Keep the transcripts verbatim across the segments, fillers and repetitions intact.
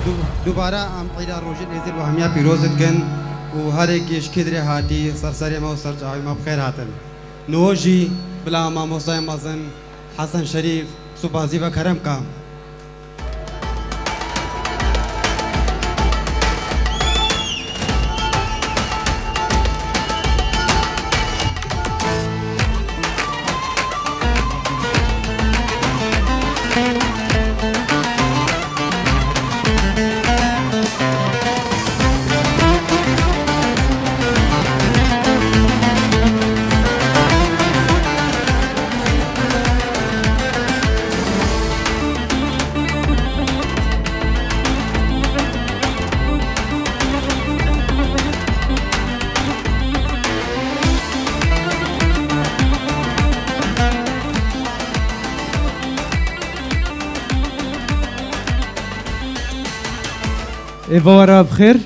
Du-, dubare em Îda Rojên Êzî li we hemiya pîroz dikin û herêkî ji kî dirê hatî, ser serê me û ser çavê me bi xêr hatin. Niho jî bila mamostayê mezin Hesen Şerîf, supasî ve kerem ka. Êvara bi xêr.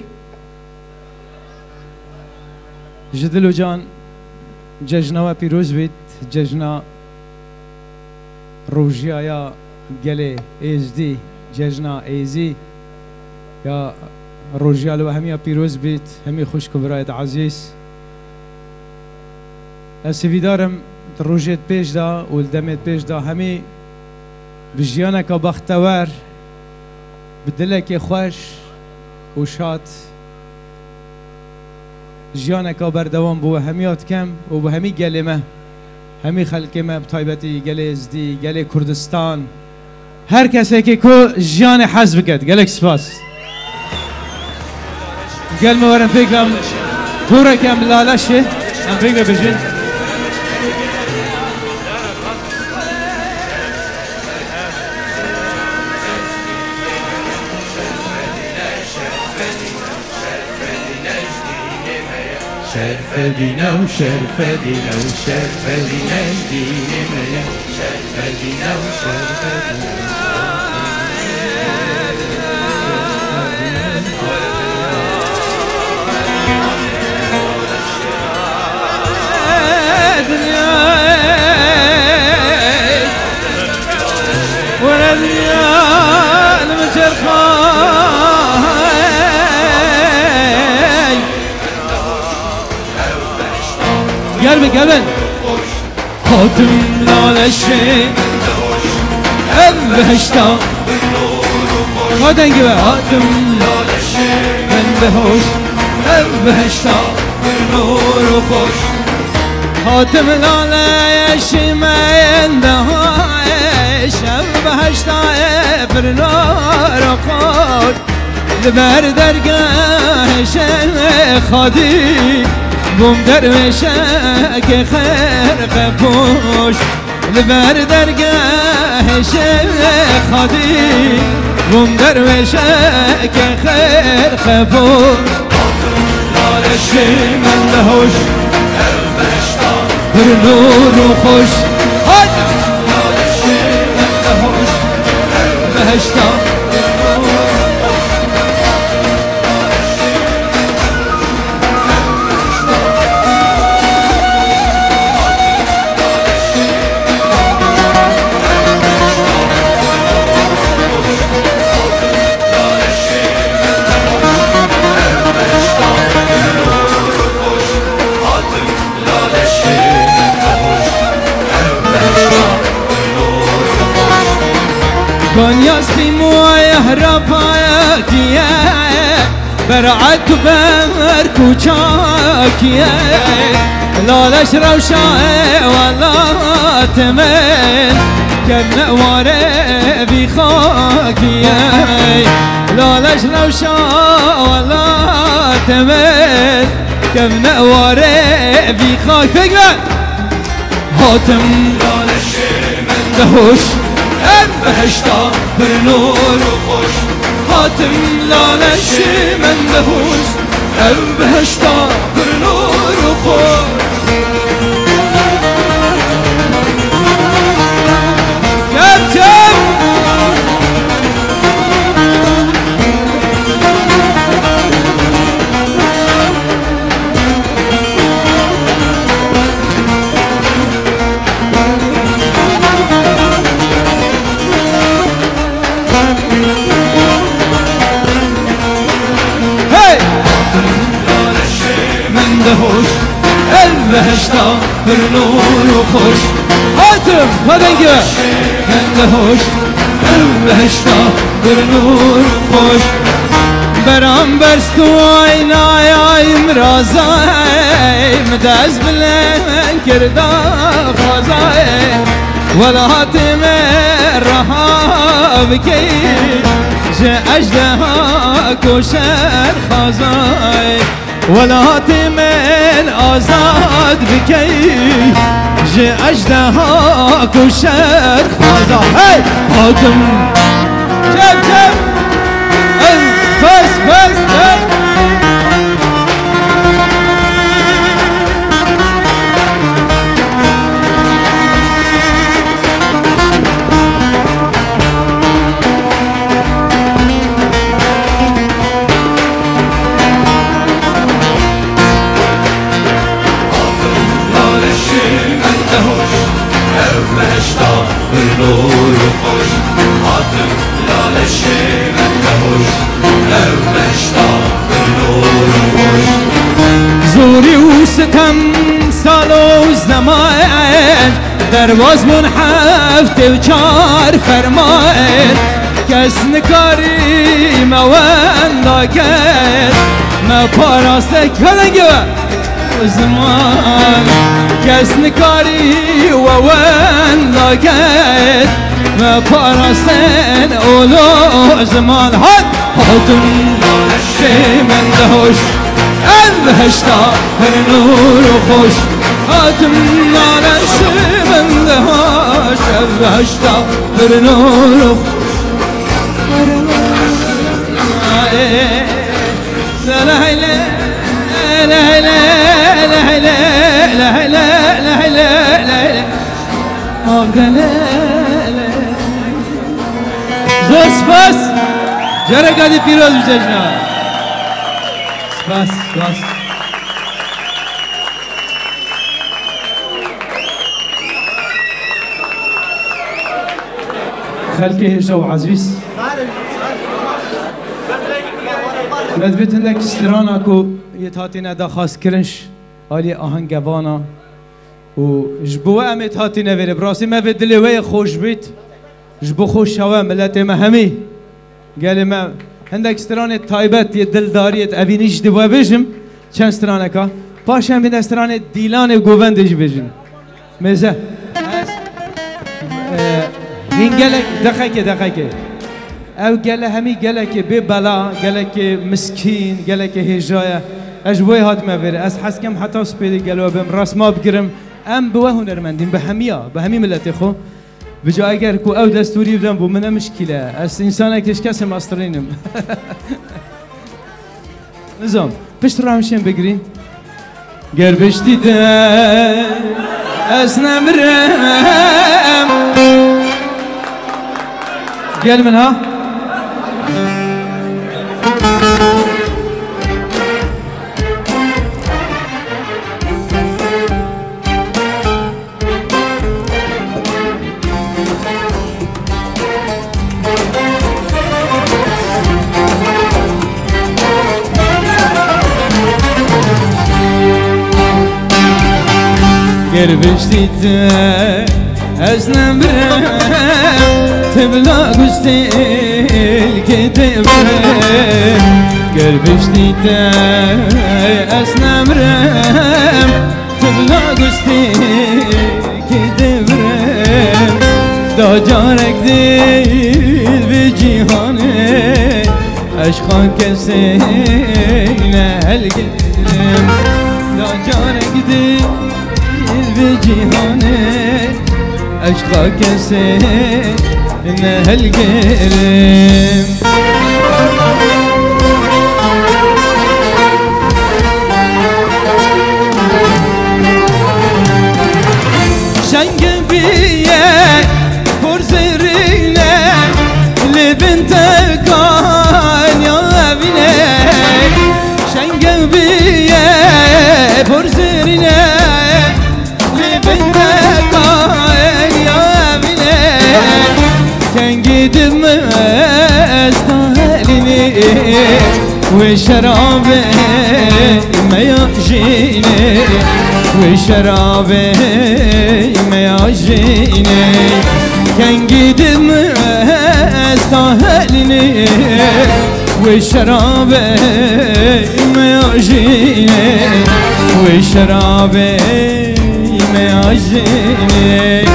Ji dil û can cejna we pîroz bît, cejna rojiya ya gelê Êzdî, cejna Êzî ya rojiya li we hemiya pîroz bît, hemî xwişk û birayêt ezîz. Ez hêvîdar im di rojêt pêş de û li demêt pêş de hemî bi jiyaneka bextewer, bi dilekê xweş û şad jiyaneka berdewam bo we hemiya dikem û bo hemî gelê me, hemî xelkê me, bi taybetî gelê Êzdî, gelê Kurdistan, her kesekê ku jiyanê hez biket. Gelek spas. Gel me werin pêk ve em toreke em bi Laleşê, em pêk ve bijîn. Şerfedîne û şerfedîne û şerfedîne û şerfedîne dînê me ye. Şerfedîne û şerfedîne û şerfedîne. Were dinya li min çerxay. Gel be, gel be. Hatim laleşê ev behişta. Ka dengê we. Hatim laleşê min behoş ev behişta. Nur û xoş. Hatim laleşî me ên deha şev behişta ê bir nur û xoş. Li ber dergehê Şêxê Xadî bûm derwêşekê xêrxepoş. Li ber dergehê Şêxê Xadî bûm derwêşekê xêrxepoş. Laleşê min de hoş, ev behişta bir nur û xoş. Hay! Laleşê min de hoş, ev behişta. Ganyas pîmoye hra payekiye. Ber'et û berk û çakiye, Laleş rewşa welatê min, kevne warê vî xakiye. Laleş rewşa welatê min, kevne warê vî xak-, pêk ve. Hatim laleşê min de hoş, ev behişta bir nur û xoş. Hatim laleşê min de hoş, ev behişta bir nur û xoş. Gerçek. Hoş, ev behişta pir nûr û xweş. Hatim, ka dengê we. Bende hoş, ev behişta pir nûr û xweş. Beramber stû aynaya îmrazayê, min dest bilind kirda xwezayê. Welatê me reha bikey, ji ejdeha ku şer xwezayê. Welatê min azad bikey, ji ejdeha ku şer xwaza. Hey! Hatim! Çep, çep! Hey! Bes, bes, bes! Zorî û sitem, sal û zeman, derbaz bûn heftê û çar ferman. Kes nikarî me wenda ket, me paraste, ka dengê we. Ziman, kes nikarî we wenda ket, me parasten olo ziman. Hat, hatim naleşê min de hoş, ev behişta pir nûr û xweş. Hatim naleşê min de hoş, ev behişta pir nûr û xweş. Zor spas. Careka dî pîroz bi cejna. Spas, spas. Xelkê hêja û ezîz. Me divê hindek strana ku yê hatine daxwazkirin ji aliyê ahengevana û ji bo we em ê hatine vêrê. Bi rastî me vê dilê we yê xweş bît. Ji bo xweşa we miletê me hemî. Gelê me hindek stranê taybet yê dildariyê evînî jî di we bêjim. Çend straneka. Paşê em vîne stranê dîlanê govendê jî bêjin. Mêze. Ez, e, hîn gelek, deqekê, deqekê. Ew gele hemî gelekê bê bela, gelekê miskîn, gelekê hêja ye. Ez ji bo wê hatime vêrê. Ez hez kim heta spêdê gelo bim, resma bigirim. Em bi we hunermendîn, bi hemiya, bi hemî miletê xwe. Bica eger ku ew destûrî bidem bo min ne mişkîl e. Ez însanekê ji kesê mestirînim. Nizam, pişt re em şên bigirîn. Ger biştî te ez nemirim. Gel min ha. Ger biştî te ez nemirim, tibla gustêlkê te birim. Ger biştî te ez nemirim, tibla gustêlkê te birim. Da carek dî li vê cîhanê eşqa kesê nehelgirim. Da carek dî li vê cîhanê eşqa kesê nehelgirim. Şeng biye por zirîne, li bin te kanya evîne. Şeng biye por zirîne, li bin te kanya evîne. Kengî dimesta elînî, Wê şerabê me ya jînê, wê şerabê me ya jînê, kengî di min ez ta helînê. Wê şerabê me ya jînê, wê şerabê me ya jînê.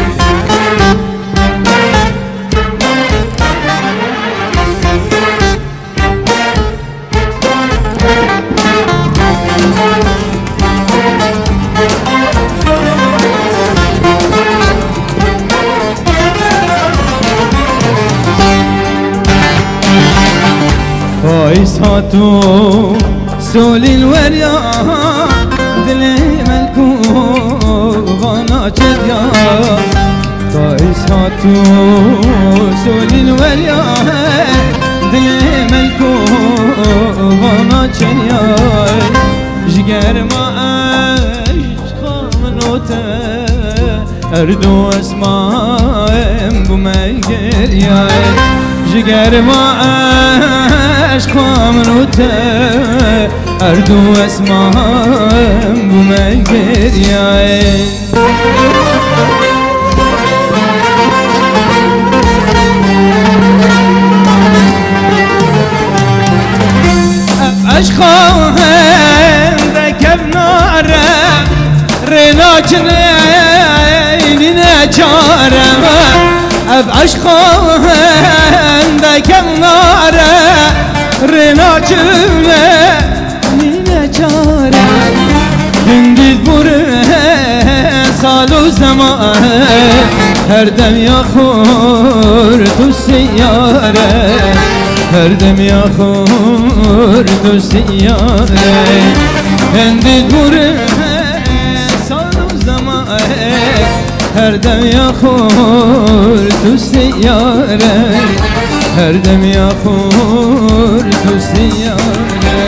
Payîz hat û solîn weriya, dilê melk û vana çediya. Payîz hat û solîn weriya, dilê melk û vana çediya. Ji germa eşqa min û te, erd û esman bûme girya. Ji germa eşqa min û te, erd û esman bûme girya. Ev eşqa hende kevnare, rê naçine nîne çare. Ev eşqa hende kevnare, rê naçine nîne çare. Hindî bûre sal û zeman, her dem ya xurt û siyare. Her dem ya xurt û siyare. Hindî bûre sal û zeman, her dem ya xurt û siyare. Her dem ya xurt û siyare.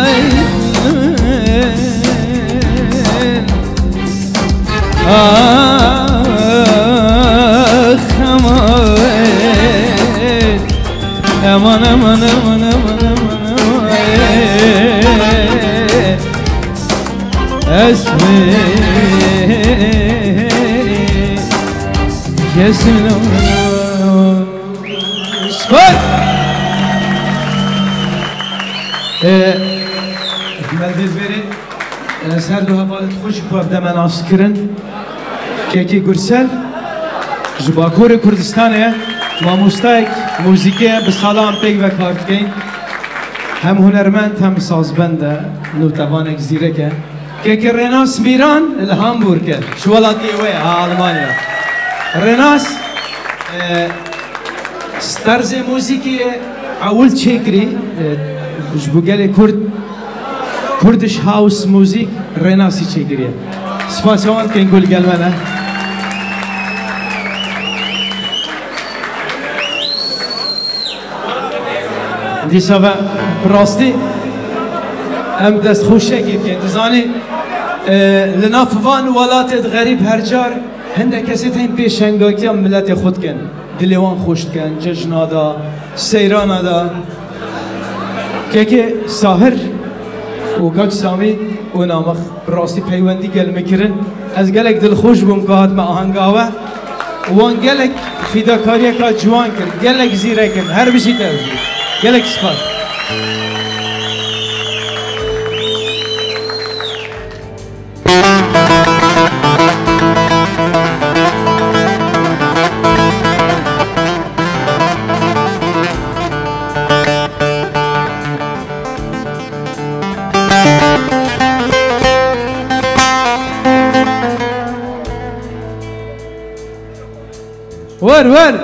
Ay, ah, aman, aman, aman, aman, aman, aman. Ez kesin. Spas. E, me dê verê, e, ser du hevalêt xwe ji ku ev deme nas kirin. Kekê Gursel ji Bakurê Kurdistanê ye, mamostayek muzîkê ye, bi salan pêk ve kar dikeyn. Hem hunermend hem sazbend e, notevanek zîrek e. Kekê Rênas Mîran li Hamburg e, ji welatiyê we ye, ha, Almanya. Rênas, e, sterzê muzîkê ewil çêkirî, e, ji bo gelê Kurd, Kurdish House Music Rênasî çêkiriye. Spasiya wan dikin ku li gel me ne. Dîsa ve bi rastî em destxweşiyekê bikin. Dizanî, e, li nav van welatê di xerîb her car hindek kesê tên pêşengakiya miletê xwe dikin. Dilê wan xweş dikin, cejna de, seyrana de. Kekê Sahir û kak Samî û Namix bi rastî peywendî gel me kirin. Ez gelek dilxweş bûm ku hatime ahenga we. Wan gelek fîdakariyeka ciwan kir. Gelek zîrek in. Her bijî te. Gelek spas. Wer, wer.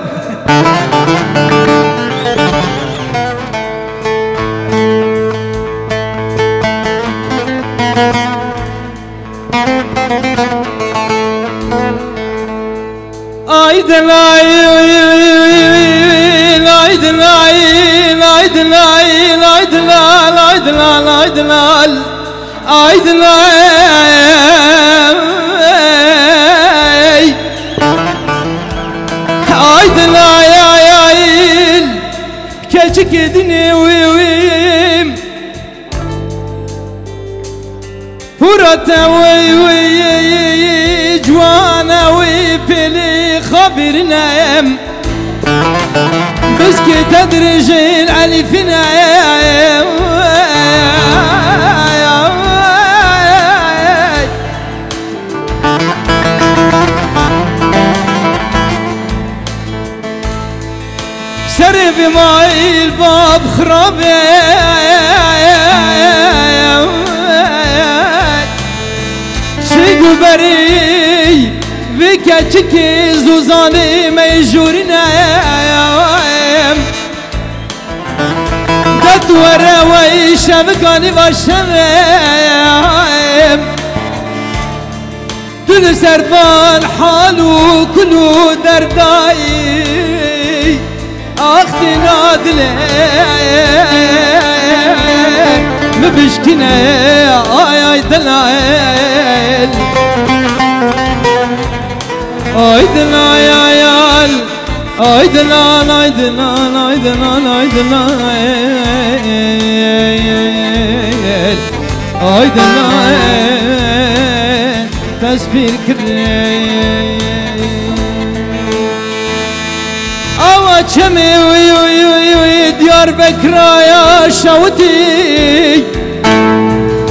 Ay dilay, ay dilay, ay dilay, ay dilay, ay dilay, ay dilay, ay dilay. Ay dilay, ay dilay, ay. Çikê dinê wê wê. Furate wê wê, ciwane wê, pêlê xabirine. Biskê te dirêjên elîfine. Serê vê maîl bab xirab e. Çi guberî vê keçikê zûzanê mejûrîne. De tu were wey şevikanî va şeve. Tu li ser van hal û kul û derdayî, ax têna dilê min bişkîne, ay, ay, dilayel. Ay, dilayel. Ay dilan, ay dilan, ay dilan, ay dilan. Ay dilan. Tesbîr kirê. Awa çemê wî, wî, wî, wî, Diyarbekiraya şawitî.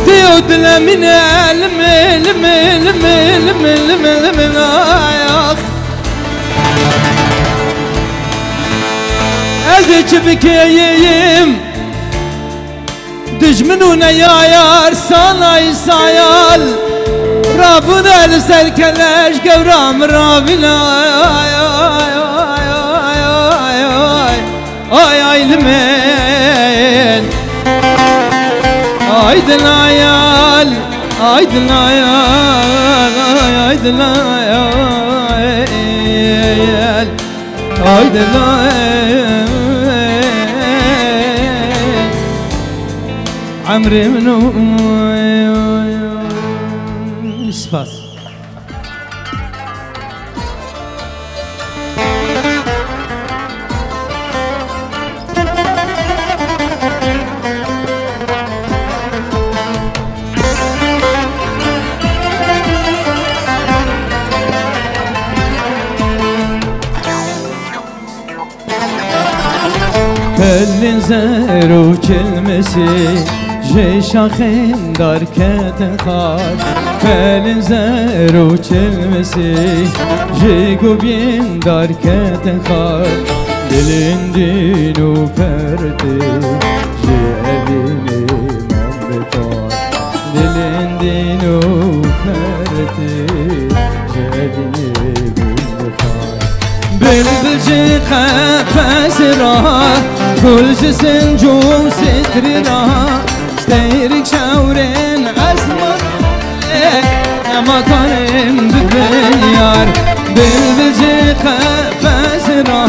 Tê û dile min e, lime, lime, lime, lime, lime, lime, ay, ax. Ez ê çi bikeyim? Dijmin û neyayar salay sayal rabûne li ser keleş gewra min rabîne. Ay, ay, ay, ay, ay, ay, ay. Ay, ay, limen. Ay, dilayal. Ay, dilayal. Ay, ay, dilayal. Ay, dilayal. Emrê min o. Spas. Pelên zer û çilmisî ji şaxên dar ketin xar. Pelên zer û çilmisî ji goviyên dar ketin xar. Dilên dîn û fertê ji evînê man bi tar. Dilên dîn û fertê ji evînê min bi tar. Bilbil ji qefesê re, gul ji sinc û sitrî re, stêrîk çewrên esmanê, nema karin bibin yar. Bilbil ji qefesê re,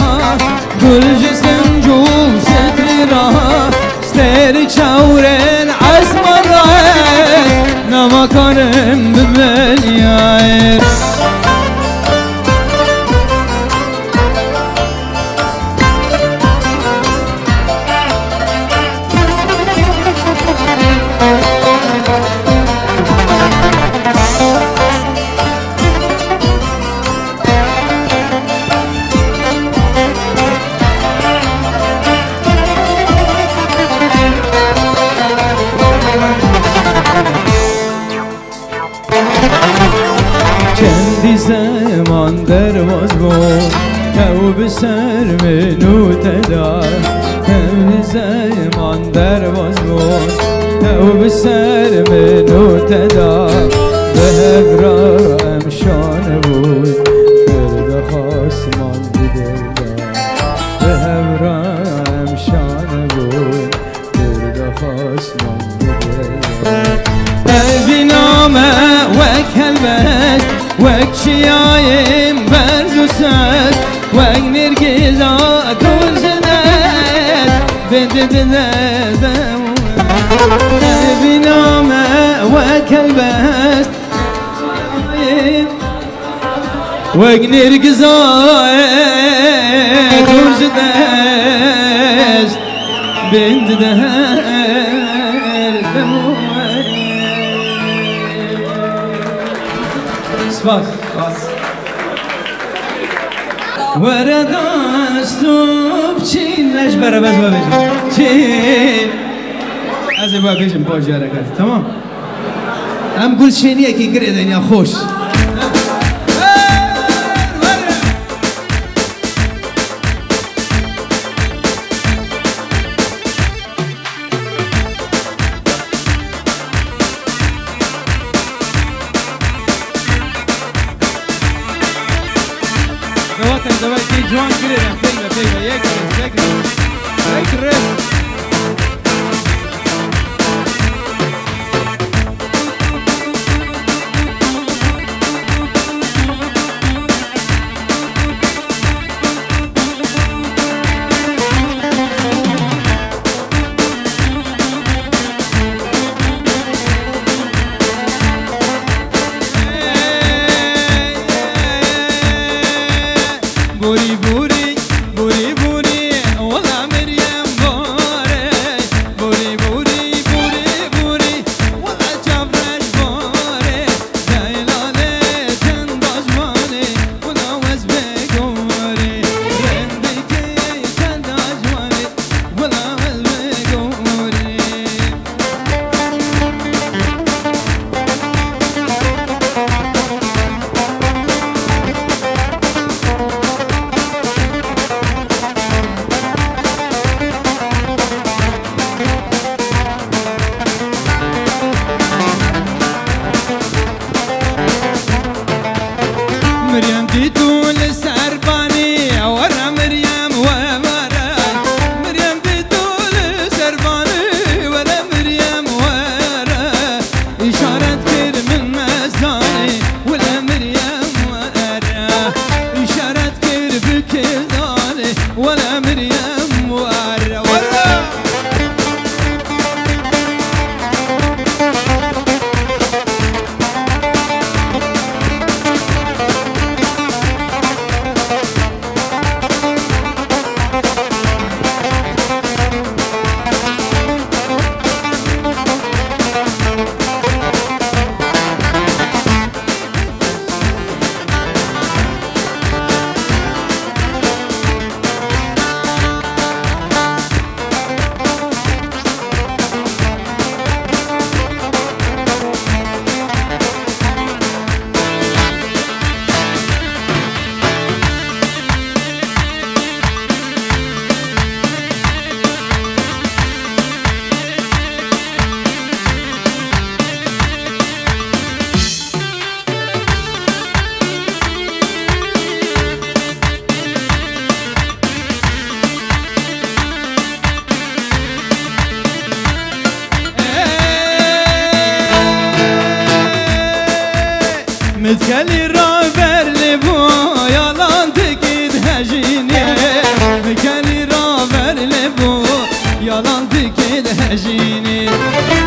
gul ji sinc û sitrî re, stêrî çewrên esman re, nema karin bibin yar. Çendî zeman derbaz bû, ew bi ser min û te da. Çendî zeman derbaz bû, ew bi ser min û te da. Bi hev re em şanibûn, pir dixwast man bi dev da. Bi hev re em şanibûn, pir dixwast man bi dev da. Evîna me wek helbest, wek çiyayên berz û sez, wek nêrgiza dûr ji dest, bê didine dew. Evîna me wek helbest, wek nêrgiza dûr ji dest, Bin dider. Spas, spas. Were dest û biçîn, ez ji berebez we bêjim. Çîn. Ez ê we bêjim, baş yarekat. Tamam. Em Gulşêniyekî girêdin ya xweş. Dewatên dewayekî ciwan girêdin, peyve, peyve, yek rêz, yek rêz. Yek rêz. Borî, borî, borî, borî, wela Meryem borê. Borî, borî, borî, borî, wela çavreş borê. Deylale çenda ciwanê, wela wez bê gorê. Rendekê çenda ciwanê, wela wez bê gorê. Meryem dî tu li ser banî, were Meryem we were. Meryem dî tu li ser banî, were Meryem were. Îşaret kir min mezanî, were Meryem were. Îşaret kir bi kildanî, were Meryem were. Were. Mitkelî raver lê bû, yalan dikî dihejînê. Mitkelî raver lê bû, yalan dikî dihejînê.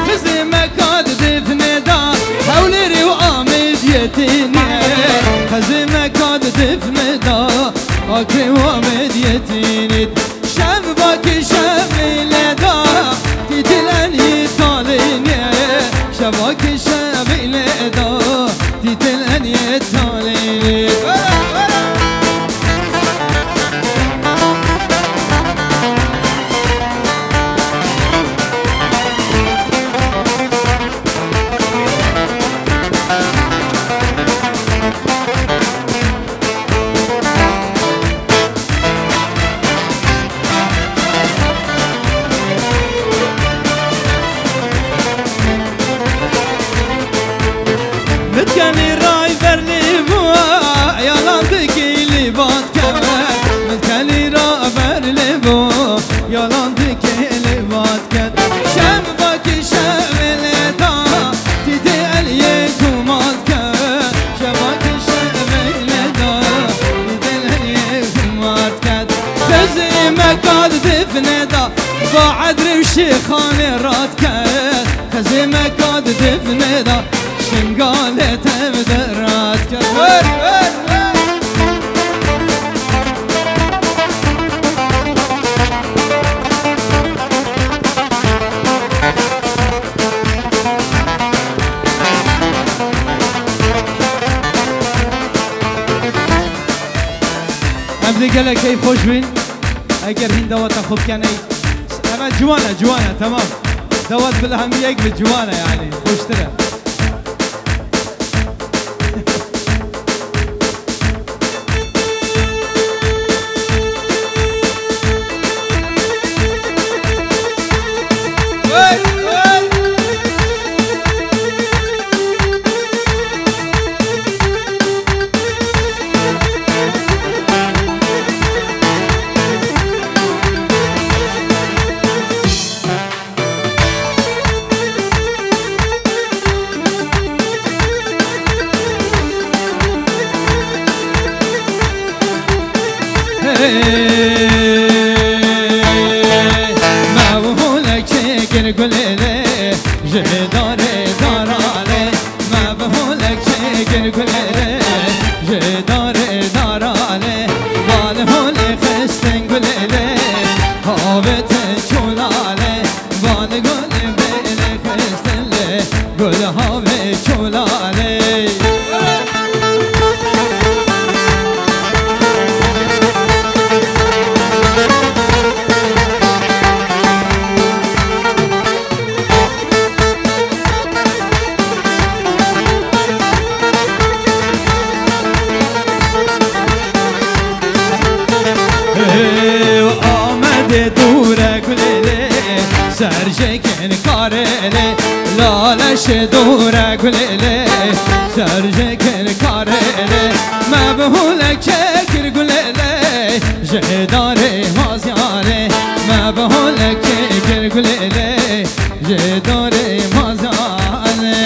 Xizê me ka di difnê da, Hewlêrê û Amêdiyê tênê. Xizê me ka di difnê da, Akrê û Amêdiyê tênê. Şevbakê şevê lê da, tîtîl enî talênê. Şevbakê şevê lê da, tîtîl enî talênê. Mitkelî ray ver lê bû, yalan dikî lê bat keve. Mitkelî ra ver lê bû, yalan dikî lê bat keve. Şev bakî şevê lê da, tîtê eliyê tu mat keve. Şev bakî şevê lê da, tîtê eliyê tu mat keve. Xizê me ka di difnê da, va edrê û şêxanê rat keve. Xizê me ka di difnê da, Şingalê tev de rat keve. Hey, hey, hey. Em dê gelek keyf xweş bin. Eger hîn daweta xwe bikenê. Eve ciwan e, ciwan e, temam. Dawet bila hemî yek bi ciwan e, yanî xweştir e. Mevhulekê kir gulê lê, ji darê daralê. Mevhulekê kir gulê lê, ji darê daralê. Balhulê xistin gulê lê, havêtin çûlalê. Van gul bêlê xistin lê, gul havê çûlalê. Ew Amedê dûre gulê lê, serjêkên karê lê, lale şê dûre gulê lê, serjêkên karê lê, me bi holekê kir gulê lê, ji darê maziyarê, me bi holekê kir gulê lê. Ji darê mazanê.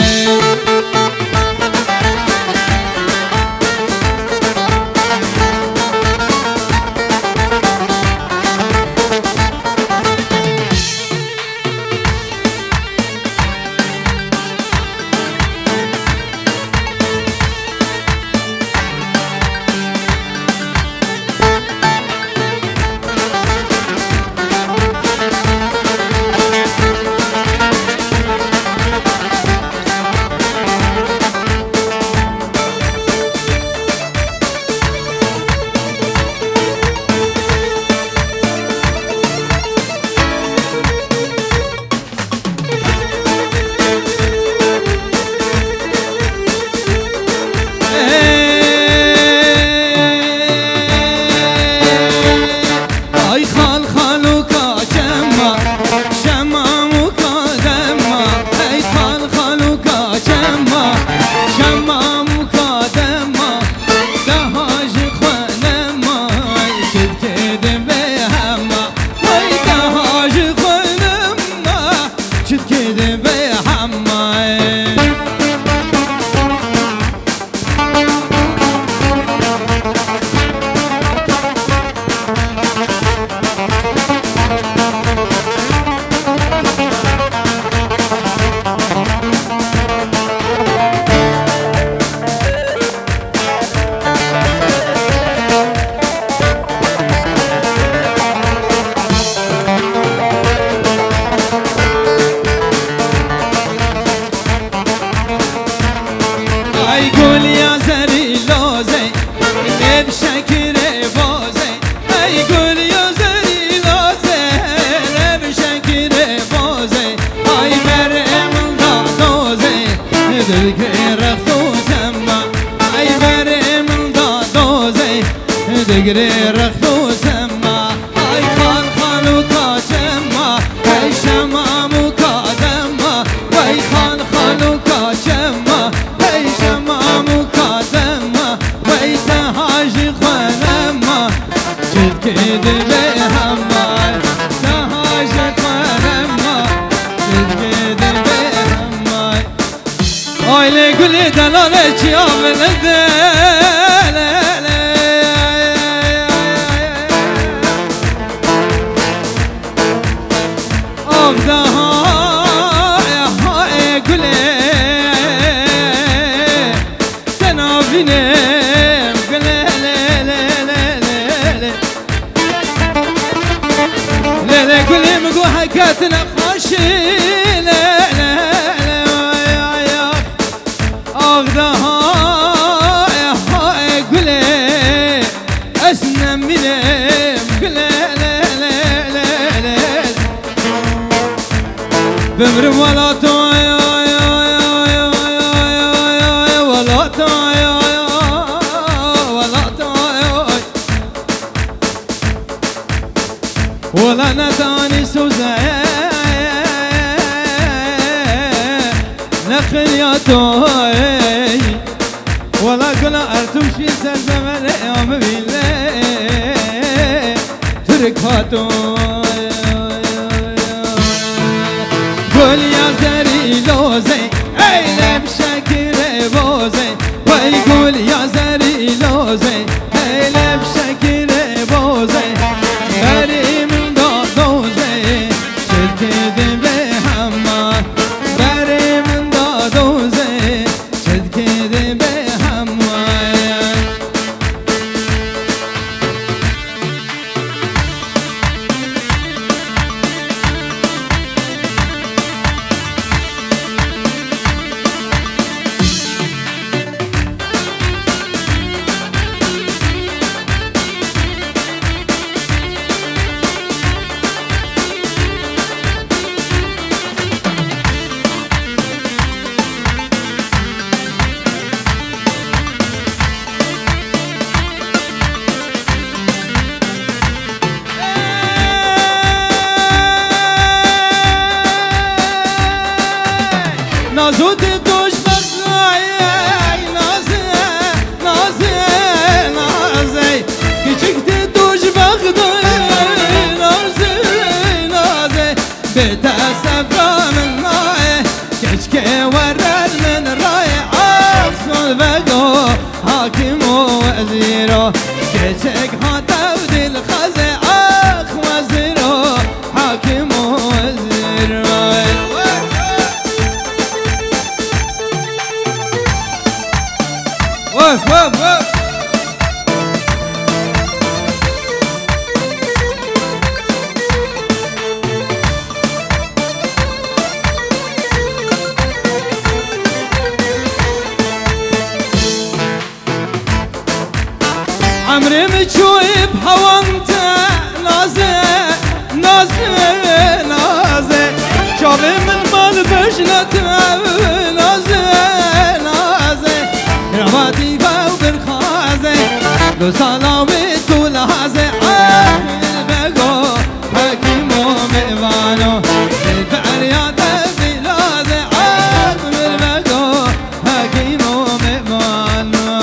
Ay xal xalûka çema, şema mûka dema. Ay xal xalûka çema, şema mûka dema. Daha ji xwe nema, çitkê dibe hema. Ay daha ji xwe nema, çitkê dibe hema. Ay gul ya zerî lozê, lê bi şekirê bozê. Ay gul ya zerî lozê, lê bi şekirê bozê. Ay berê min da dozê, digirê rex û çema. Ay berê min da dozê, digirê rex û çema. Ay xal xalûka çema, hey şema mûka dema. Wey xal xalûka çema, hey şema mûka dema. Wey teha ji xwe nema, çitkê dibe hema. Teha ji xwe nema, çitkê dibe hema. Ay lê gulê delale çiya vilinde. Av daha, ha, e, gulê. Te navînim gulê, lê, lê, lê, lê, lê. Lê, lê, gulê min got heke tu nexweş î, lê, lê, lê, ay, ay, ay. Ax de ha, e, ha, e, gulê. Ez nemî Bimrim welat oy, oy, welat oy, oy, welat oy, oy. Wela netanî soze neqiliya toy. Wela gula Ertûşî ser zemerê ya bibîle Tirk hato. Gul ya zerî lozê eyle bi şekirê bozê. Wey gul ya zerî lozê eyle bi şekirê bozê. Berî min da dozê çirkê de bê hema. Berî min da dozê Çidkê de bê hemwaye. Nazo te doş bexdayê, naze, naze, naze. Küçük te doş bexdayê, naze, naze. Bê te sefra min nayê, keçikê werer min rayê. Ax sol vego hakim û wezîro, keçik hatew dilxwazê. Ax wezîro, hakim û wezîro. Wef, wef, wef. Emrê min çûyî bi hewan te naze, naze, naze. Çavê min mal bejne te naze, naze. Rabatî bew birxaze, do sala wê tu laze. Ah, bego, hekîmo mêvano, berya te vîlaze. Ah, bego, Hekîmo mêvano.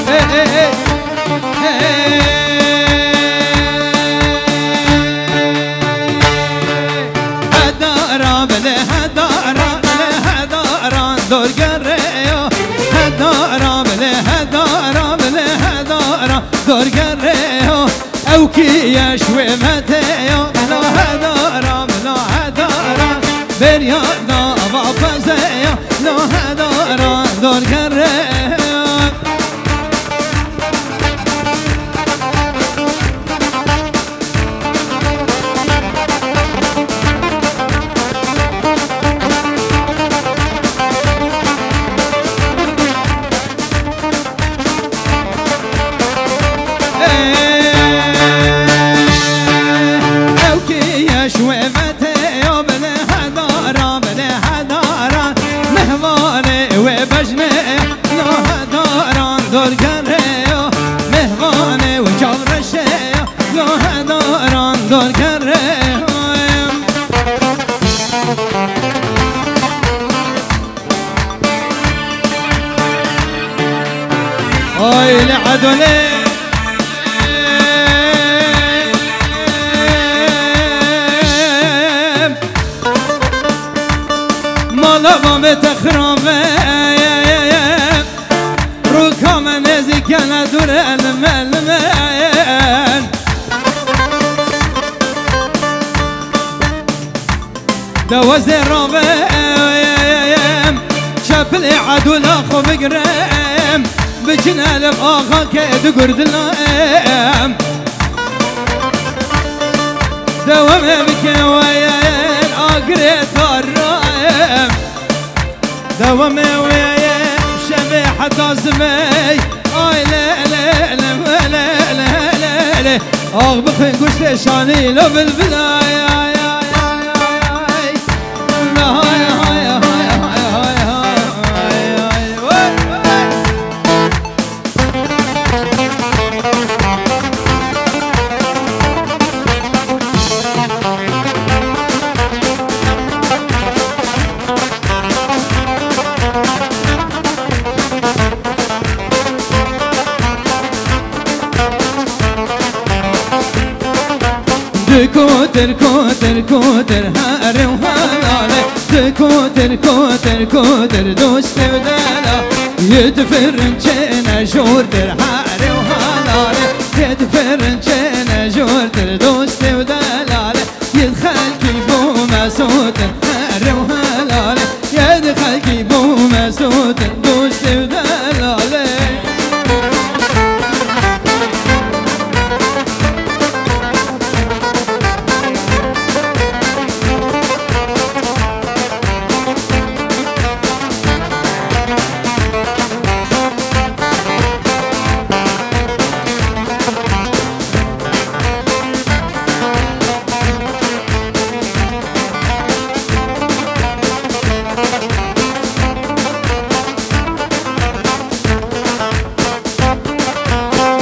Hey, hey, hey. Hey. Hedara bile hedara, bile hedara, dorgereyo. Hedara bile hedara, bile hedara, dorgereyo. Ew kî ye ji wê veteya, la hedara, la hedara, beriya da va pezeya, la hedara, dorgere. Ew kî ye ji wê veteya, bile hedara, bile hedara, mehvanê wê bejnê, la hedaran dorgereya, mehvanê wê çavreşeya, la hedaran dorgereya. Ay le adole. Mala bavê te xirabe. Rûka me nêzîk kene dûr elime, elime. Dewezê ravêm, çepilê edûla xwe bigirem, biçin elif axa ke digurdilam. Dewemê bike weyên agirê tarem. Dewemê wê ye şevê heta zimey. Ay le le le le le le le. Ax bixin guştê şanî lo bilbil ay ay ay ay ay. Ay ay ay ay ay ay. Vay, vay. Di kotir, kotir, kotir, here û helale. Di kotir, kotir, kotir, dostê û delal. Yê di firin çêne jortir, here û helale. Yê di firin çêne jortir, dostê û delale. Yê di xelkî bo me sotin, here û helale. Yê di xelkî bo me sotin, dostê û delale.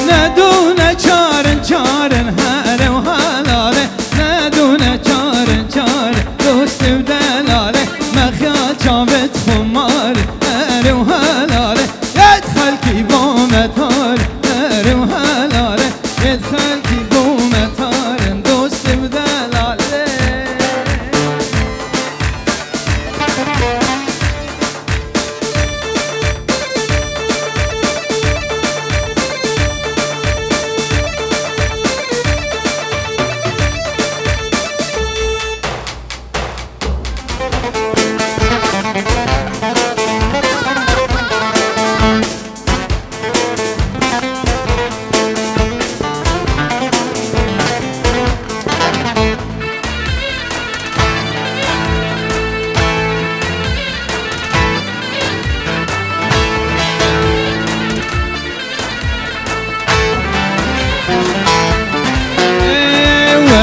Ne dû ne çar in, çar in, here û helale. Ne dû ne çar in, çar in, dostê û delale. Mexya çavêt xumar in, here û helale. Yê di xelkî bo me tar in, here û helale. Yê di xelkî bo me tar in, dostê û delale.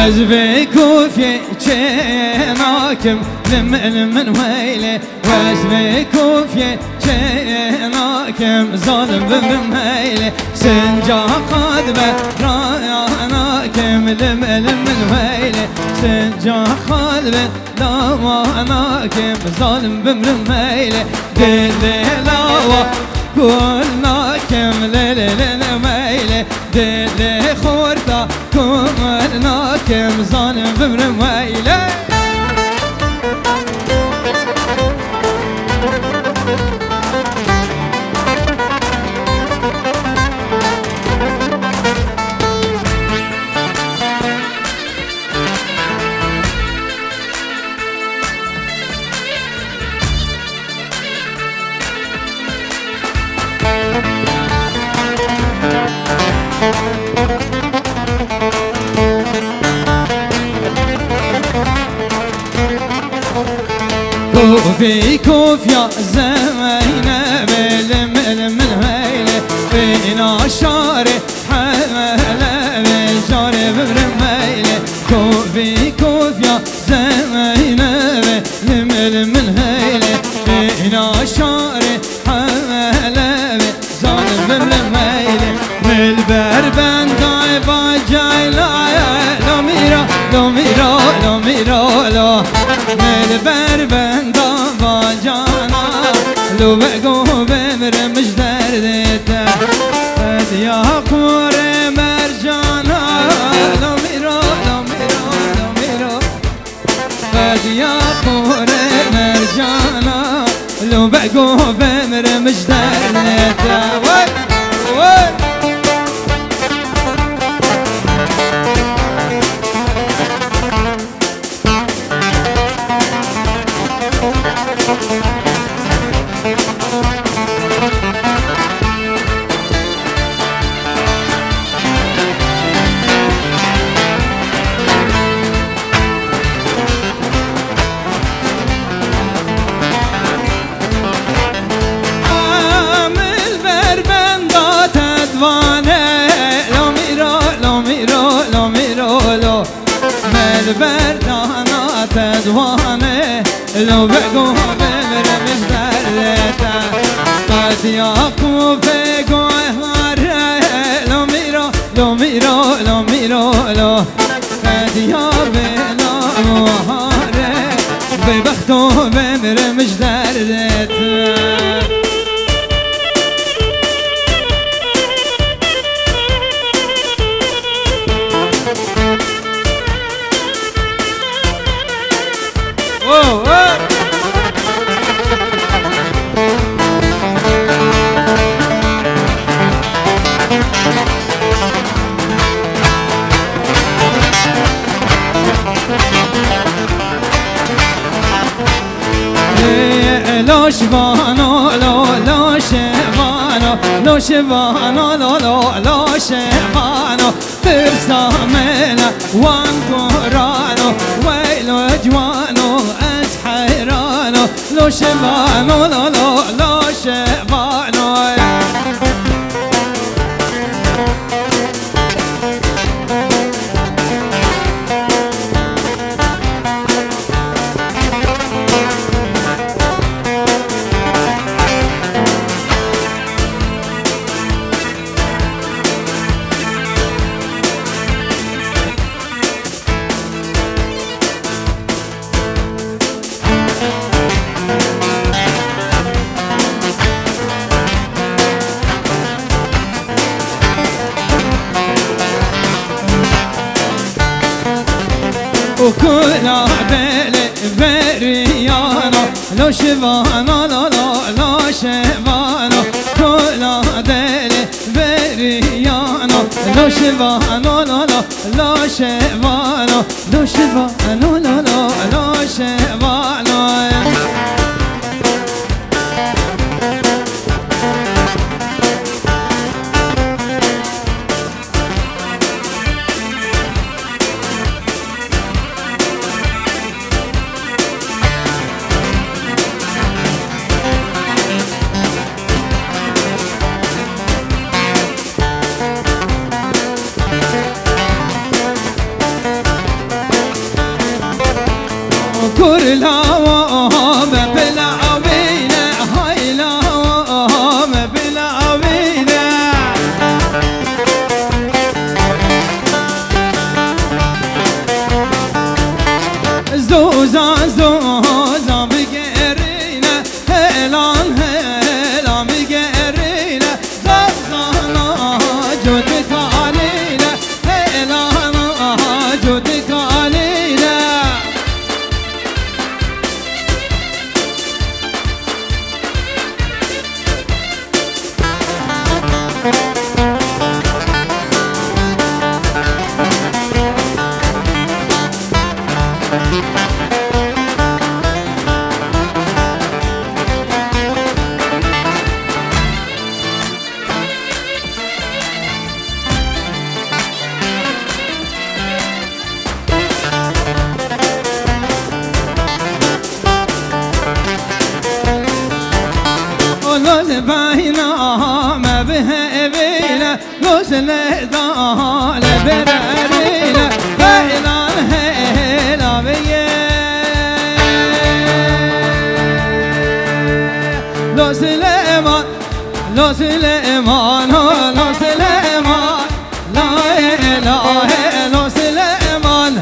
Ez vê kofyê çênakim, lim lim min weylê. Ez vê kofyê çênakim, zalim bimrim heylê. Sinca qad be raya nakim, lim lim min weylê. Sinca qad be lawa nakim, zalim bimrim heylê. Dilê lawa kul nakim, lê lê lê lê meylê. Dilê xorta kul nakim, zalim bimrim heylê. Kofî kofya Zeynebê, lim lim min heylê, bîna şarê Helebê, şarê bimrim heylê. Kofî kofya Zeynebê, lim lim min heylê, bîna şarê Helebê, zalim bimrim heylê. Dilber bendayê bacayla, lo mîra, lo mîra, lo mîra, lo. Dilber benda bacana, lo bego bimrim ji derdê te. Qediya qorê mercana, lo mîro, lo mîro, lo mîro. Qediya qorê mercana, lo bego bimrim ji derdê te. Wey, wey. Em li ber benda te divane, lo mîro, lo mîro, lo mîro, lo. Me li ber dana te divane, lo bego bimrim ji derdê te. Qediya ku vê guhare, lo mîro, lo mîro, lo mîro, lo. Qediya bê la wahare, bê bexto bimrim ji derdê te. Oh, oh. Lo şivano, lo, lo şivano, lo şivano, lo, lo, lo şivano. Tirsa me li wan gorano, wey lo ciwano, ez heyrano. Lo şivano, lo, lo, lo şivano. Û kula delê veriyana, lo şivana, lo, lo, lo şivana. Kula delê veriyana, lo şivana, lo, lo, lo şivana. Lo şivano, lo, lo, lo şivano. Kur lawa me bila wîne, hay lawa me bila wîne. Zoza, zoza bigerîne. Helan, helan bigerîne, zazana cot kanîne, helana cot kanîne. Loz bayna me bihevîne, loz lê dale bererîne, heylan heyla beye. Lo Silêman, lo Silêman, ho, lo Silêman. La ilahe lo Silêman,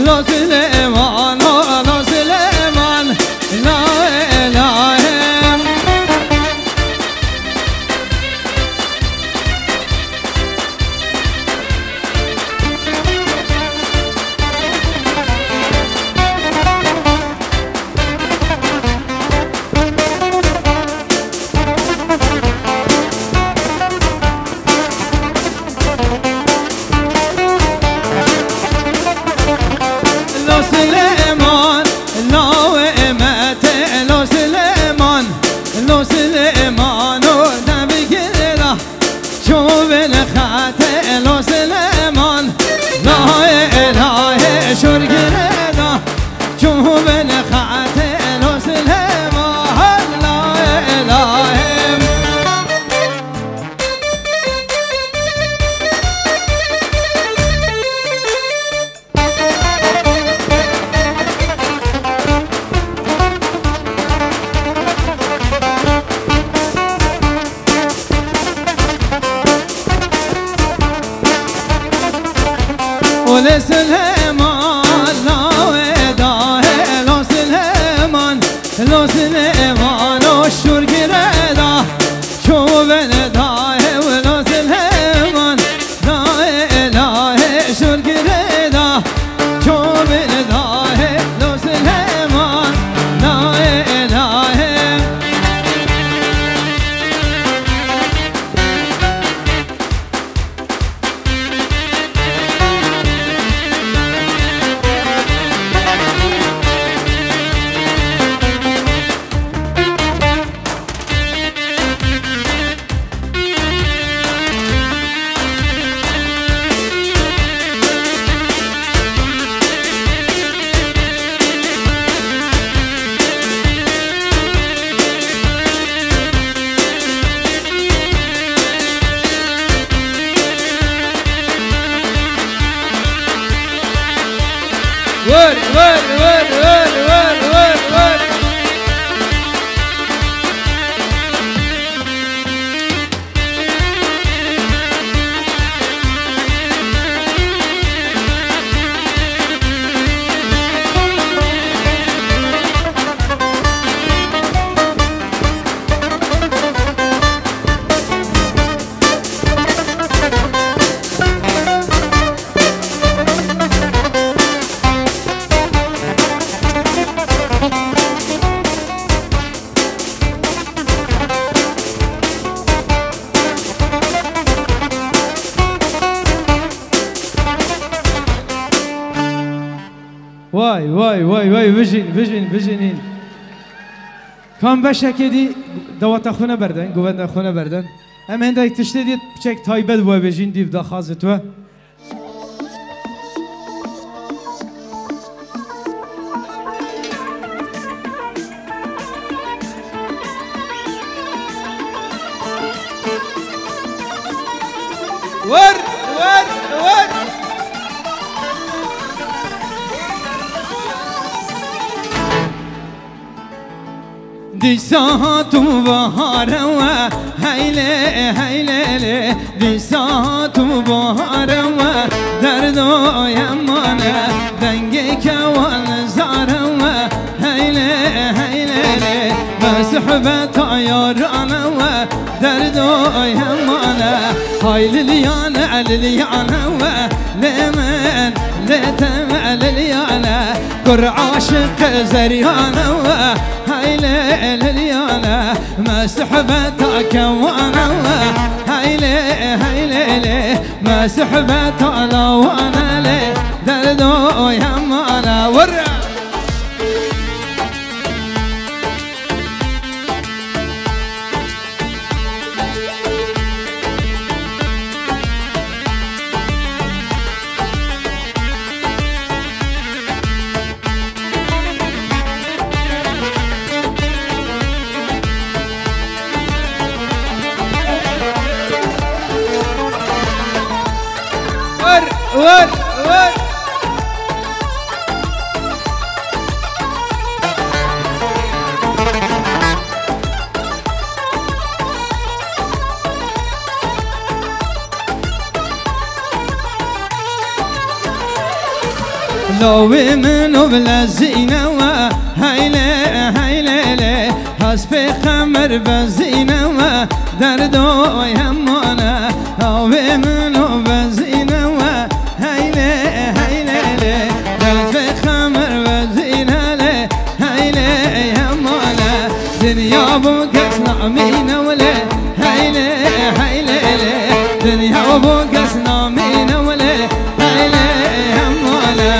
lo Silêman, ho, lo Silêman. La ilahe. Lê Silêman, lawê dahê, lo Silêman, lo Silêman, o şûr girê da, çovên dahê, lo Silêman, lahê, lahê, şûr girê da, çovên dahê, lo Silêman, lahê, lahê. Vur, vur, vur. Vay, vay, vay, vay, bijîn, bijîn, bijînîn. Kam beşekê dî daweta xwe neberdin, govenda xwe neberdin. Em hêndayî tiştê dî piçek taybet bû, bijîn dîv daxazit we. Vur, vur, vur. Dîsa hatû baharê we, heylê, heylê lê. Dîsa hatû baharê we, derdo yemane. Dengê kewan zarê we, heylê, heylê lê. Me suhbeta yarane we, derdo yemane. Hay liliyane, liliyane we, lê min, lê te me liliyane. Kur aşiq zeriyane we, heylê liliyane, me suhbeta kewane we, heylê, heylê lê, me suhbeta lawane lê, derdo yemane. Vur! Vur, vur, vur. Lawê min û bilezîne we, heylê, heylê lê. Hespê xemir bezîne we, derdo yemane. Lawê min û bezîne we, heylê, heylê lê. Hespê xemir bezîne lê, heylê yemane. Dinya bû kes namîne wile, heylê, heylê lê. Dinya bû kes namîne wile, heylê yemane.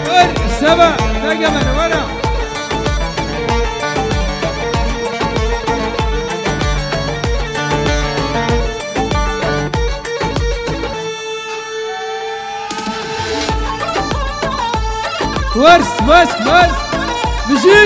Wer, Seba, Segemen, were. Wers, wers, wers. Bijî.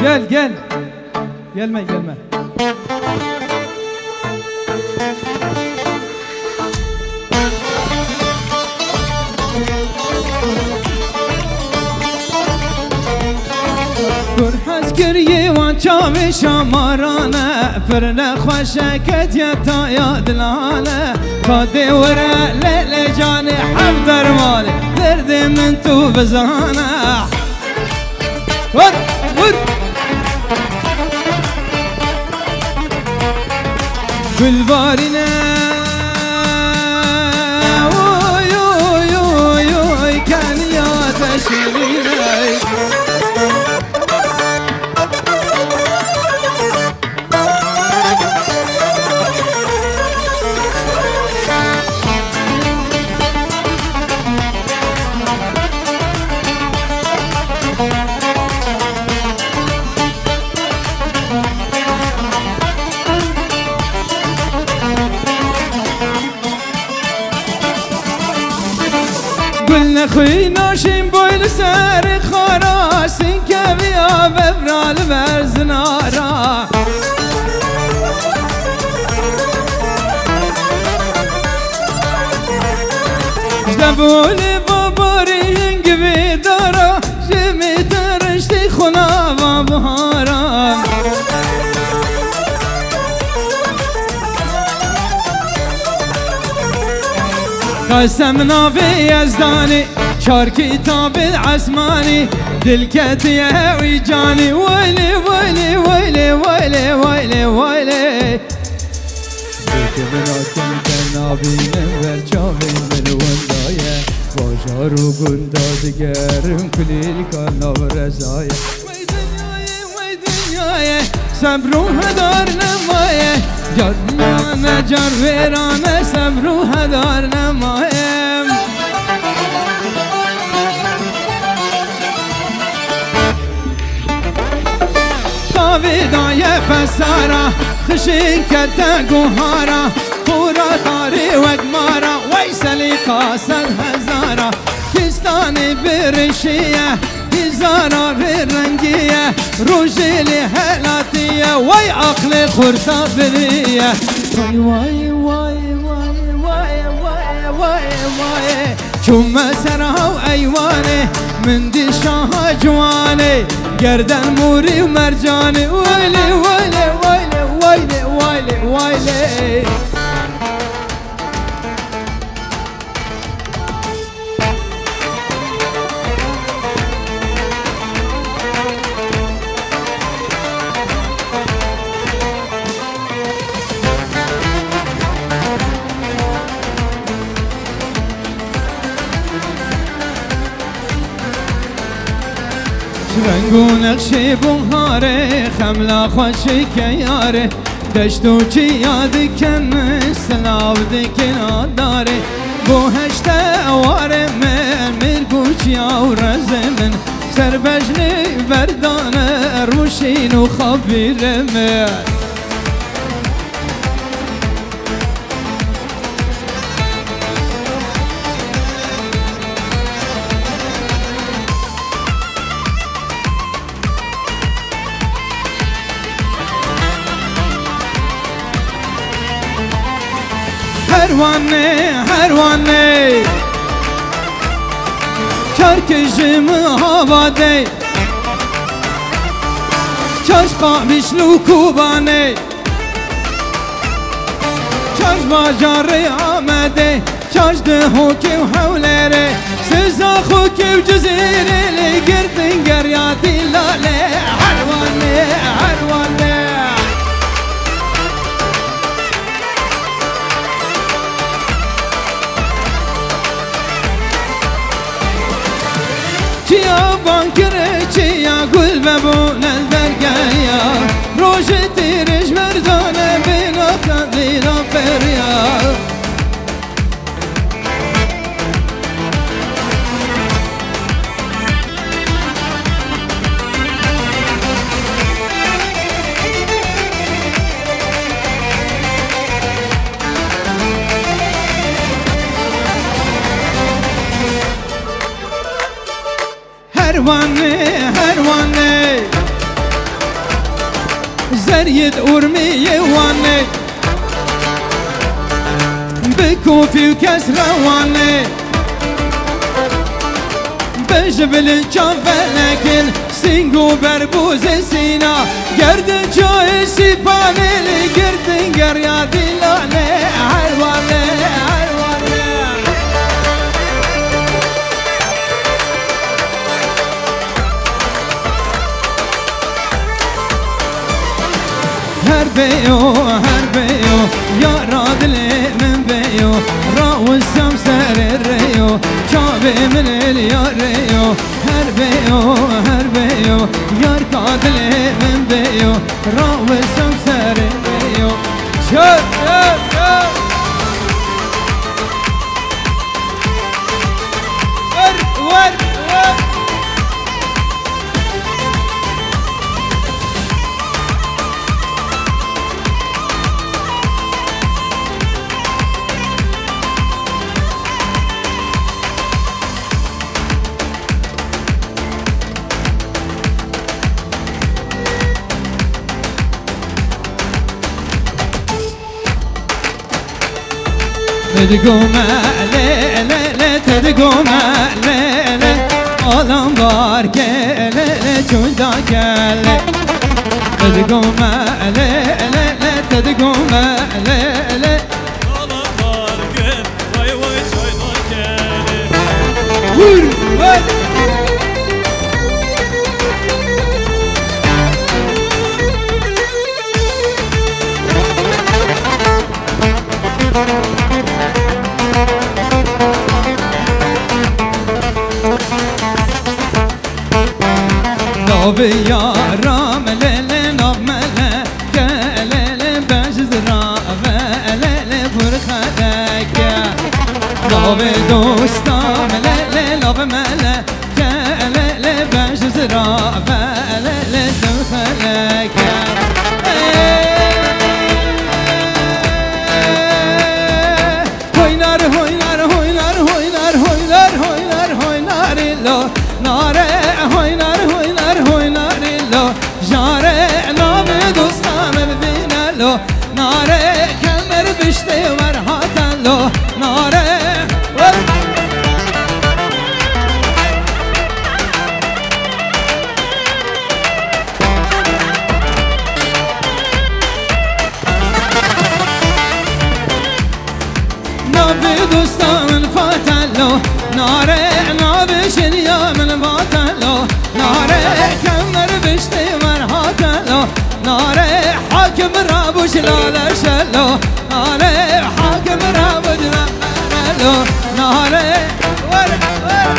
Gel, gel. Gelme, gelme. Gur hez kiriyê wan çavê şamarane, pir nexweşe ketiye taya dilane. Ka dê were lê lê canê hevdermanê, derdê min tu bizane. Vur, vur. Gulbarîne, oy, oy, oy, oy, keniya te şirîne. Gul nexwîna şîn boy li ser xara, sînkeviya bevra li ber zinara. Ji devûnê babarî hingivê dara, ji me te riştî xuna va bihara. Qesem navê Yezdanê, çar kitabê esmanî, dil ketiye wî canî. Waylê, waylê, waylê, waylê, waylê, waylê. Dêkê min akim te nabînim, ber çavên min winda ye. Bajar û gunda digerim, kulîlka nav reza ye. Wey dinyayê, wey dinyayê, sebr û hedar nemaye. Car dinya ne car wêran e, sebr û hedar nemaye. Tavê daye fesara, xişin kete guhara, xora tarê wek mara, wey selîqa sed hezara. Fistanê birişiye, hizara vê rengiye, rojê lê helatiye, wey aqlê xurta biriye. Wey, wey, wey, wey. Çûme ser hav eywanê, min dî şaha ciwanê, gerden morî û mercanê. Waylê, waylê, waylê, waylê, waylê, waylê. Ji reng û nexşê buharê, xemla xweşike yarê, deşt û çiya dikin, silav dikin adarê. Bo heşte warê min, mirgûçiya û rezê min, ser bejnê berdane, rûşîn û xabîrê min. Herwanê, herwanê, çar kijim havadê, çar qamişlû kubanê. Çar bajarê Amedê, çar Dihokê û Hewlêrê, Sizaxokê û Cizîrê lê girtin gerya dîlalê. Herwanê, herwanê. Çiya bankirê, çiya gul vebûne dergeya, rojê tîrê ji berdane bêna qedîra feriya. Herwanê, herwanê. Her yê di Urmiyê wan e, bi kofî û kes re wan e. Bi ji bilin çav velekin, sîng û berbûzê sîna. Gerdin çayê sîpanê li girtin geriya dîlanê. Her wan e, her wan e. Her beyo, her beyo, yara dilê min beyo. Rawizam serê reyo, çavê min êliya reyo. Her beyo, her beyo, yar ka dilê min beyo. Rawizam serê reyo. Çöp, çöp, çöp. Wer, wer, wer. Te digome lê, lê, lê, te digome lê, lê. Alam bar ke, lê, lê, çunda ke, lê. Te digome lê, lê, lê, te digome lê, lê. Alam bar ke, vay, vay, çayda ke, lê. Vur, vur. Navê yara me lê lê, nav me lê ke lê lê, bejizra ve lê lê, pir xeleke. Navê dosta me lê lê, nav me lê ke lê lê, bejizra ve lê lê, dim xeleke. Hoynar, hoynar, hoynar, hoynar, hoynar, hoynar, hoynar, lo. Nare, hoynar, hoynar, hoynar, lo. Jare, navê dosta min vîne, lo. Nare, kemer biştê wer hate, lo. Nare, wer. Navê dosta min Fatelo, nare, navê jeniya min Vatelo, nare, kemer biştê wer hatelo, nare, hakim rabû ji lale şelo, nare, hakim rabû ji lale şelo, nare, wer, wer.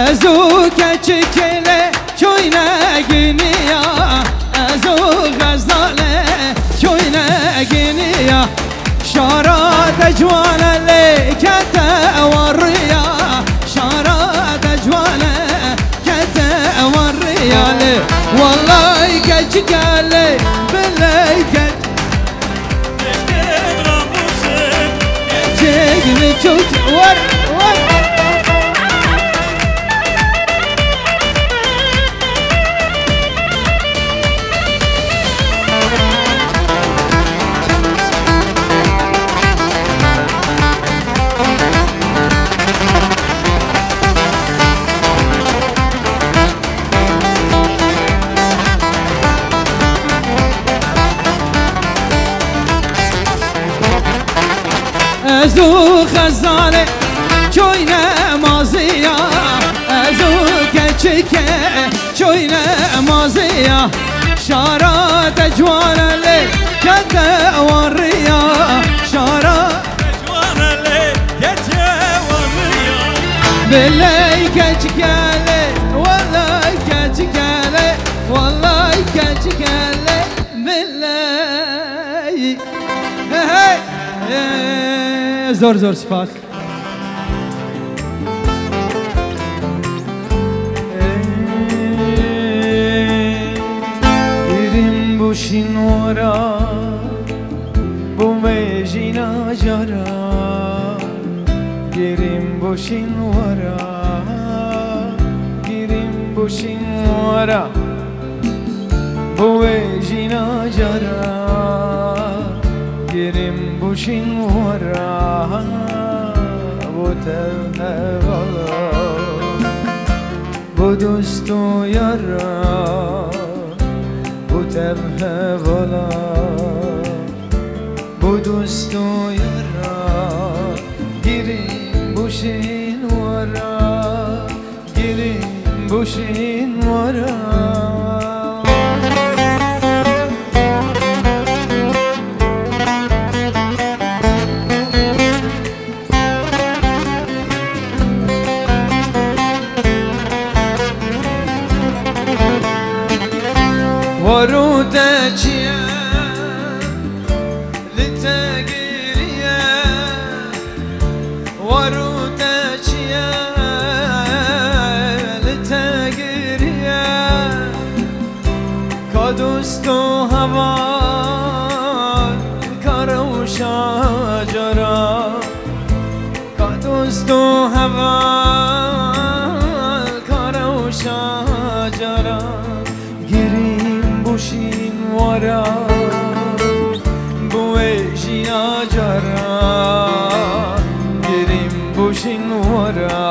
Ez û keçikê lê çoyne giniya, ez û xezalê çoyne giniya. Şara te ciwane lê kete wariya, şara te ciwane kete wariya lê. Wallay keçike lê, biley keç. Çek mi çok, wer, wer. Ez û xezalê çoyne maziya, ez û keçike çoyne maziya. Şara te ciwane lê kete wariya, şara te ciwane lê kete wariya. Biley keçike lê Gelê miley. Hey, hey. Ee, zor zor spas. Ey, girîm bûşîn wara, bo me jîna cara. Girîm bûşîn wara, girîm bûşîn wara. Bo wê jîna cara, girîm bûşîn wara, bo tev hevala, bo dost û yara, bo tev hevala, bo dost û yara, girîm bûşîn wara. Girîm bûşîn wara. Waro te çi ye? Li te giriye, waro te çi ye, li te giriye. Ka dost û heval, ka rewşa cara. Ka dost û heval, ka rewşa cara. Girîm bûşîn wara, bo wê jîna cara. Girîm bûşîn wara,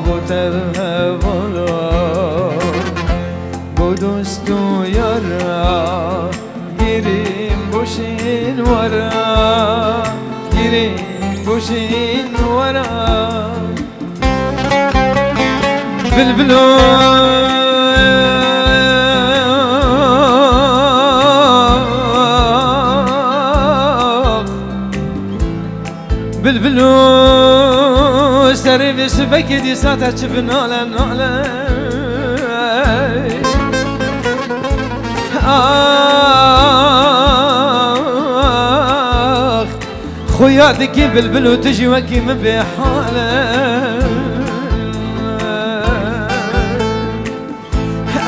bo tev hevala, bo dost û yara. Girîm bûşîn wara, girîm bûşîn wara. Bilbilo, bilbilo, serê vê sivekê dîsa te çi bi nale nale. Ax. Xuya dikî bilbil û tu jî wekî min bêhal e.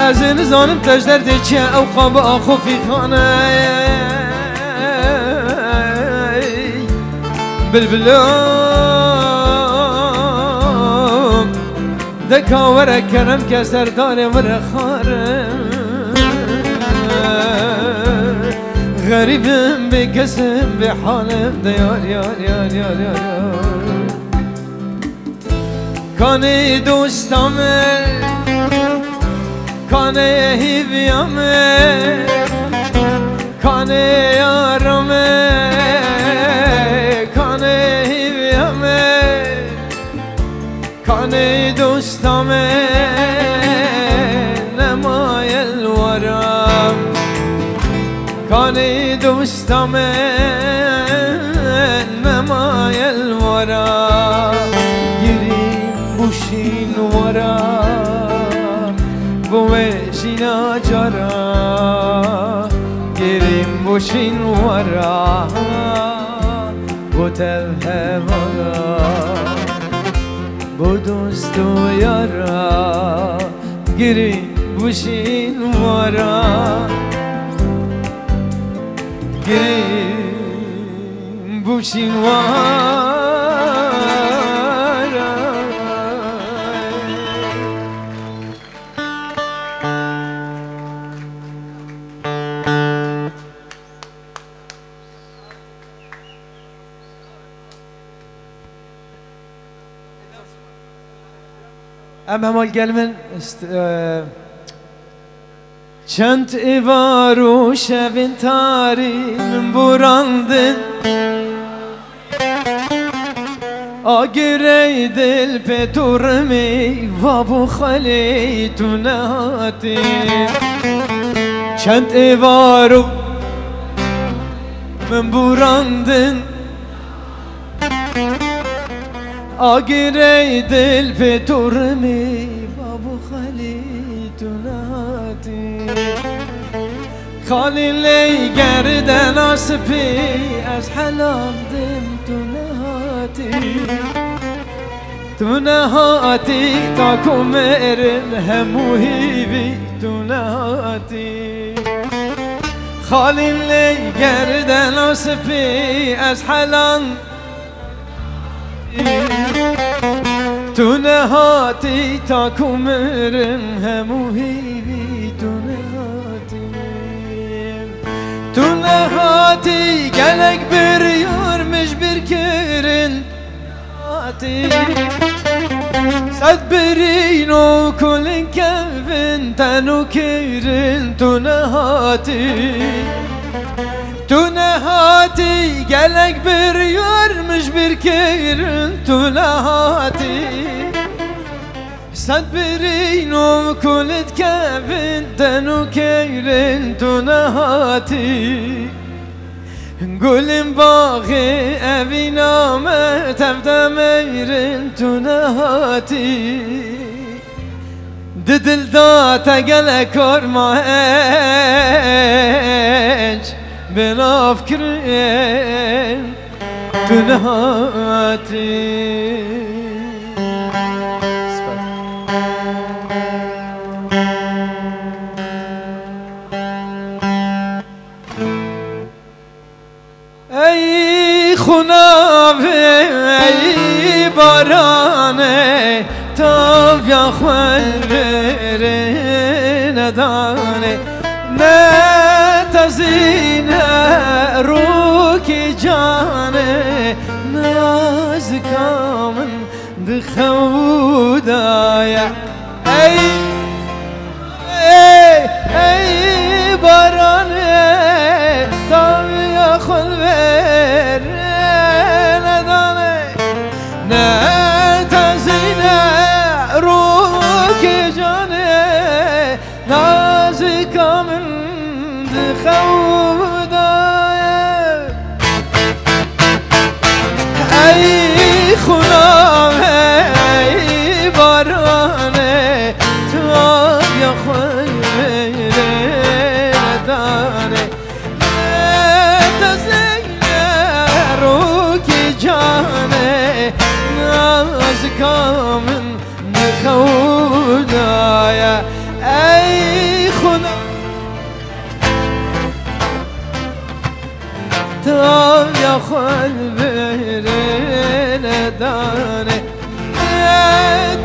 Ez ê nizanim te ji derdê çi ye, ew qa bi axo fîxan e. Bilbilo. Deka were kerem ke serdarê were xare. Xerîbim bê kesim bê halim de yar, yar, yar, yar, yar, yar. Kanê dosta me, kanê hîviya me, kanê yara me, kanê hîviya me. Kanê dosta me nemaye li wara. Kanê dosta me nemaye li wara. Girîm bûşîn wara. Bo wê jîna cara. Girîm bûşîn wara. Bo tev hevala. Bo dost û yara, girî bûşîn wara, girî bûşîn wara. Em hema li gel min, st-, e, çend êvar û şevên tarî min borandin. Agirey dil pê tu rimî, va bû xelî tu nehatî. Çend êvar û min borandin. Agirey dil pê tu rimî, va bû xelî tu nehatî. Xalî lê gerdena spî, ez helandim tu nehatî. Tu nehatî, ta ku mirim hemû hîvî tu nehatî. Xalî lê gerdena spî, ez helan Tu nehatî, ta ku mirim hemû hîvî tu nehatî. Tu nehatî, gelek biryar min ji bîr kirin. Hatî. Sed birîn û kulin kevin te nû kirin tu nehatî. Tu nehatî, gelek biryar min ji bîr kirin tu nehatî. Sed birîn û kulit kevin te nû kirin tu nehatî. Gulên baxê evîna me tev de meyrin tu nehatî. Di dil de te gelek kar ma hiç bi nav kirin tu nehatî. Spas. Ey xunavê, ey baranê, taviya xwe li vêrê nedanê. Ne tezîne rûkî canê, nazika min di xew de ye. Ey, ey, ey baranê, taviya xwe li vêrê nedanê. Ne tezîne rûkê canê, nazika min di xew de ye. Ey xunavê, ey baranê, taviya xwe li vêrê nedanê. Ne tezîne rûkê canê, nazika min di xew de ye. Ey xuna, taviya xwe li vêrê nedanê. Ne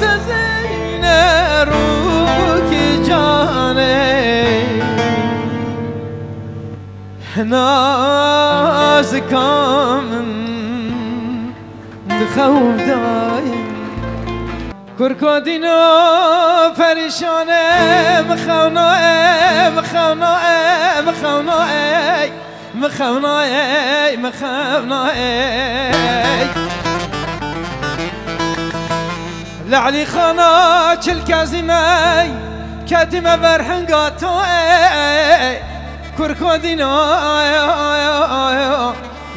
tezîne rûkê canê, nazika min di xew de ye. Kurko dîno perîşan e, mixewna e, mixewna e, mixewna e, mixewna e, mixewna e. Li Elîxana çil kezîme, ketîme berhenga to e. Kurko dîno,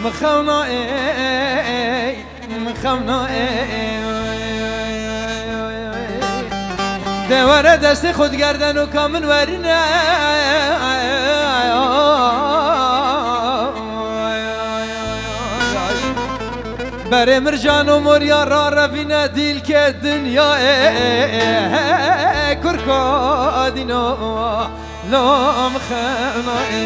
mixewna e. Min xewna ê. De were destê xwe digerdeno ka min werine. Berê mircan û moriya rarevîne dîlkê dinyayê. Kurko dîno. Lom xena ê.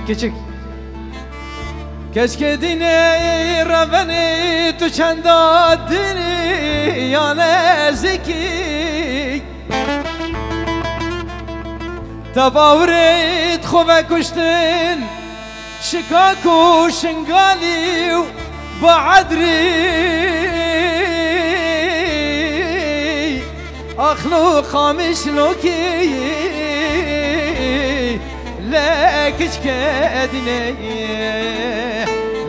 Keçik. Keçkê dînê revenê tu çenda dînî ya nezîkî. Te bawerê xwe vekuştin. Şikak û Şingalî û Baedrî, Axlo Qamişlokî, le kiçke dînê,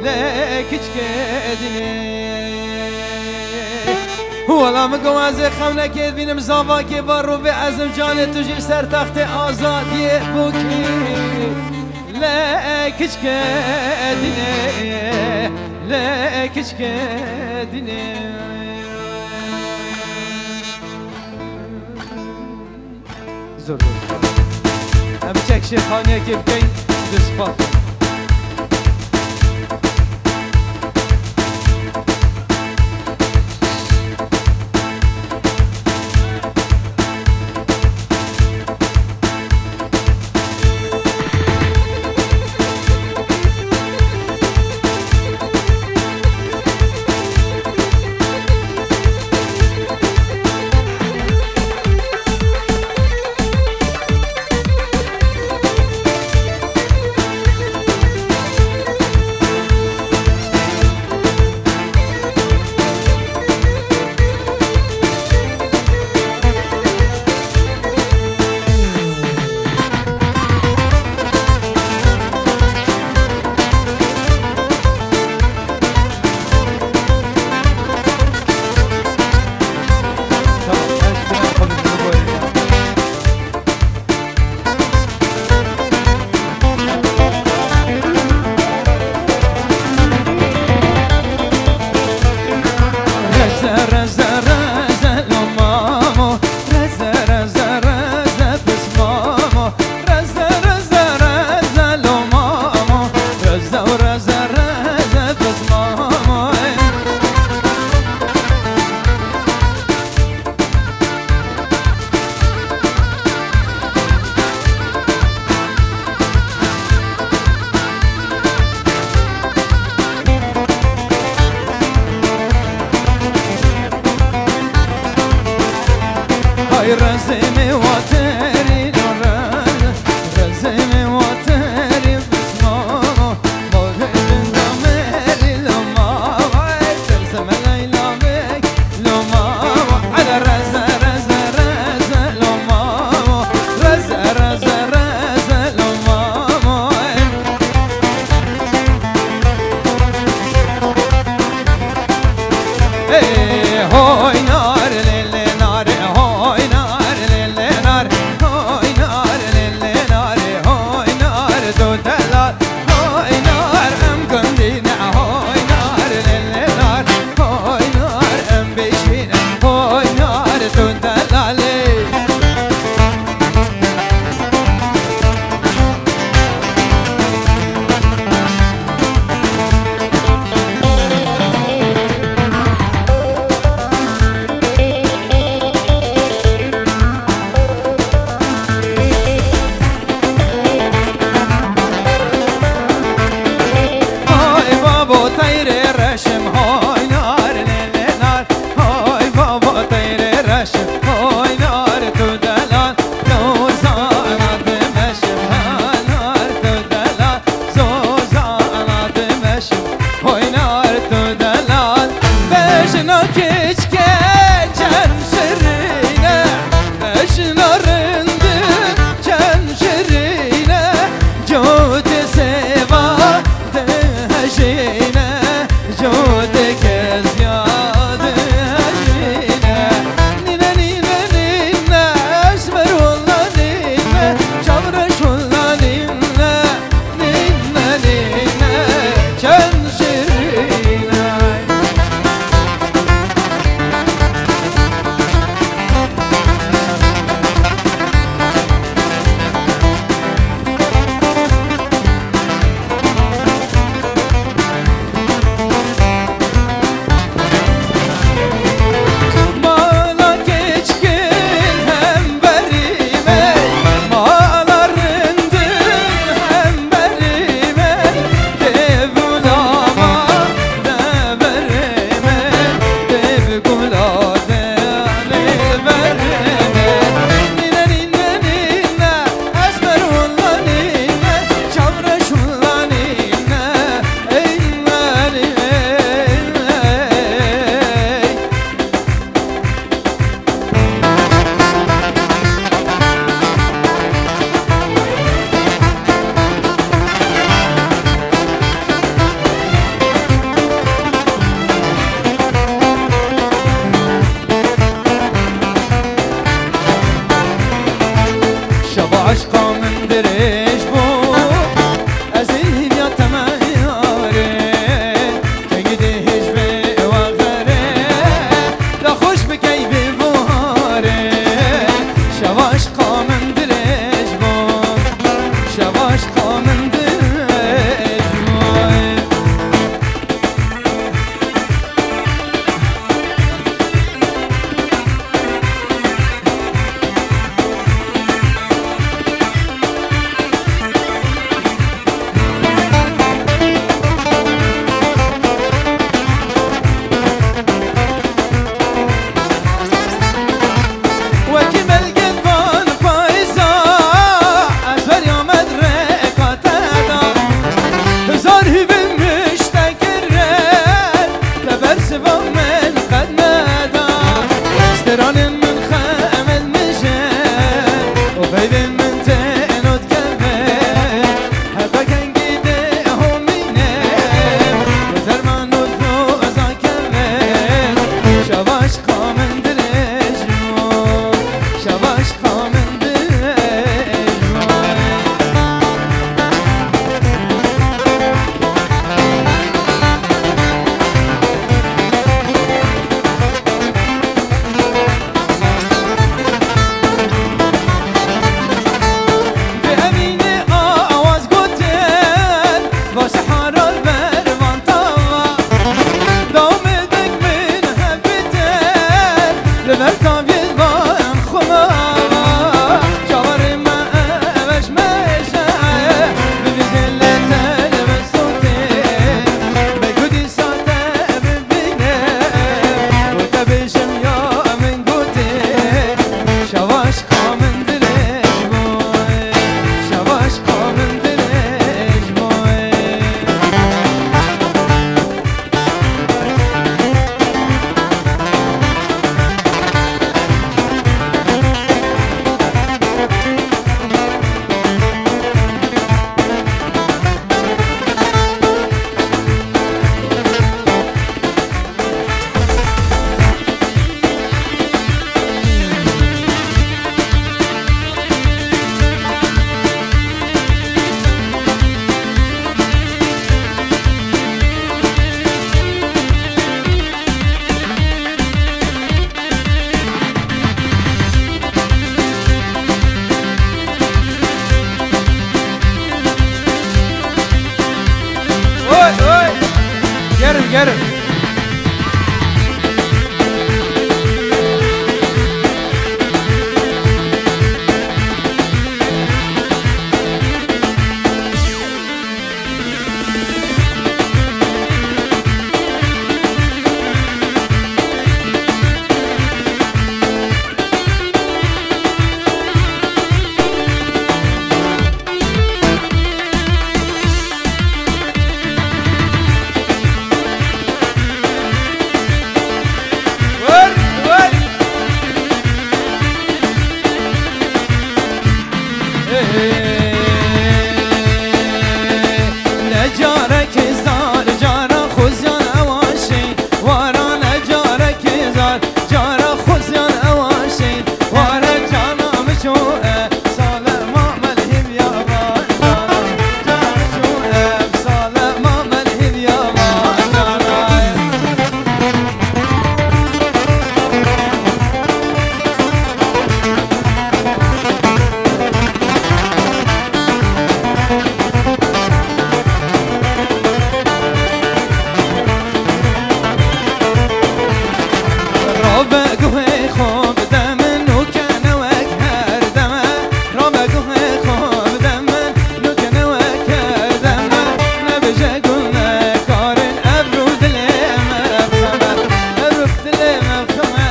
le kiçke dînê. Wela min got ez ê xewnekê bînim, zavakê va rûvê ez im canê tu jî ser textê azadiyê bûkî. Le kiçke dînê, le kiçke dînê. Zor. Em çek şêxaniyekê bikeyn, dê spas. Reze, reze, reze, lo mamo. Reze, reze, reze, pis mamo. Reze, reze, reze, lo mamo. Reze, reze, reze, pis mamo. Hay rezê me waterî lo re, rezê me waterî bismamo, mo vêjin da merî lo mama, terseme Leyla bek lo mama, ele reze, reze, reze lo mama, reze, reze, reze lo mama. Hey, hoy nar, lê, lê, nar, hoy nar, lê, lê, nar, hoy nar, lê, lê, nar, hoy nar, tu delal, hoy nar, em gundî ne, hoy nar, lê, lê, nar, hoy nar, em bêşî ne, hoy nar, tu delalê. Hay babo teyrê reşim, hay nar, lê, lê, nar. Hay babo teyrê reşim, hay nar, tu delal. Zozana dimeşim, ha nar, tu delal. Zozana dimeşim, hoy nar, tu delal. Bejna keçke çend şirîne, bejna rindin çend şirîne, cotê sêva dihejîne, cotê kezya dihejîne. Nîne, nîne, nîne, esmer walla nîne, çavreş walla nîne, nîne, nîne, çend şirîne. Gerim. Ne carekî zar, cara xuzyan ewaşî. Wara ne carekî zar, cara xuzyan ewaşî. Wara cana min çû e, sale ma min hîvya va, cana, cana min çû e, sale ma min hîvya va, cana. Rabe guhê xwe bide min û kene wek her deme. Rabe guhê xwe bide min û kene wek her deme. Nebêje gul nekarin ebru dilê me xeme. Ebru dilê me xeme.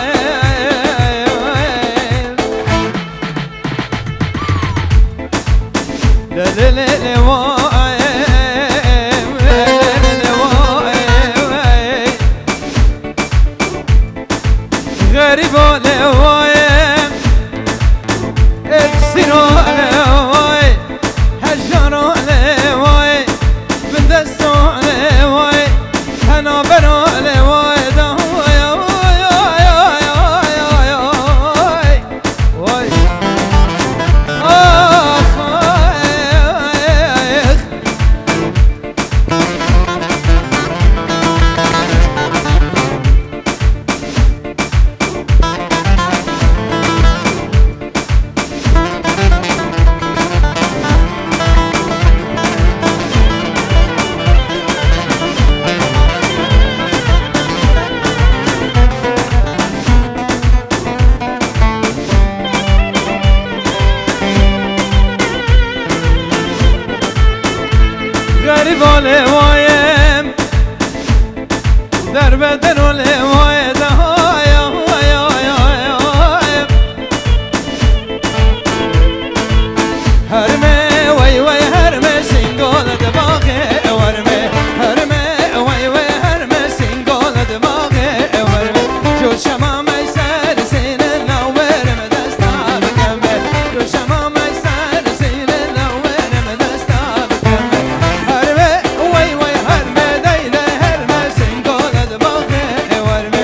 Lê, lê, lê, lê, vay, lê, lê, lê, lê, vay, vay. Xerîba lê vay, eksîra lê vay, hejara lê vay, bindesta lê vay, henabera lê vay, da vay, vay, vay. Vay. Ax, ax. Xerîba lê vayê, derbeder û lê vayê de, hay, hay, hay, hay, hay. Hermê wey wey hermê sîngol di baxê wermê. Hermê wey wey hermê sîngol di baxê wermê. Ju şema meyser sînin nawerim desta bikeme. Ju şema meyser sînin nawerim desta bikeme. Hermê wey wey hermê dey dey hermê sîngol di baxê wermê.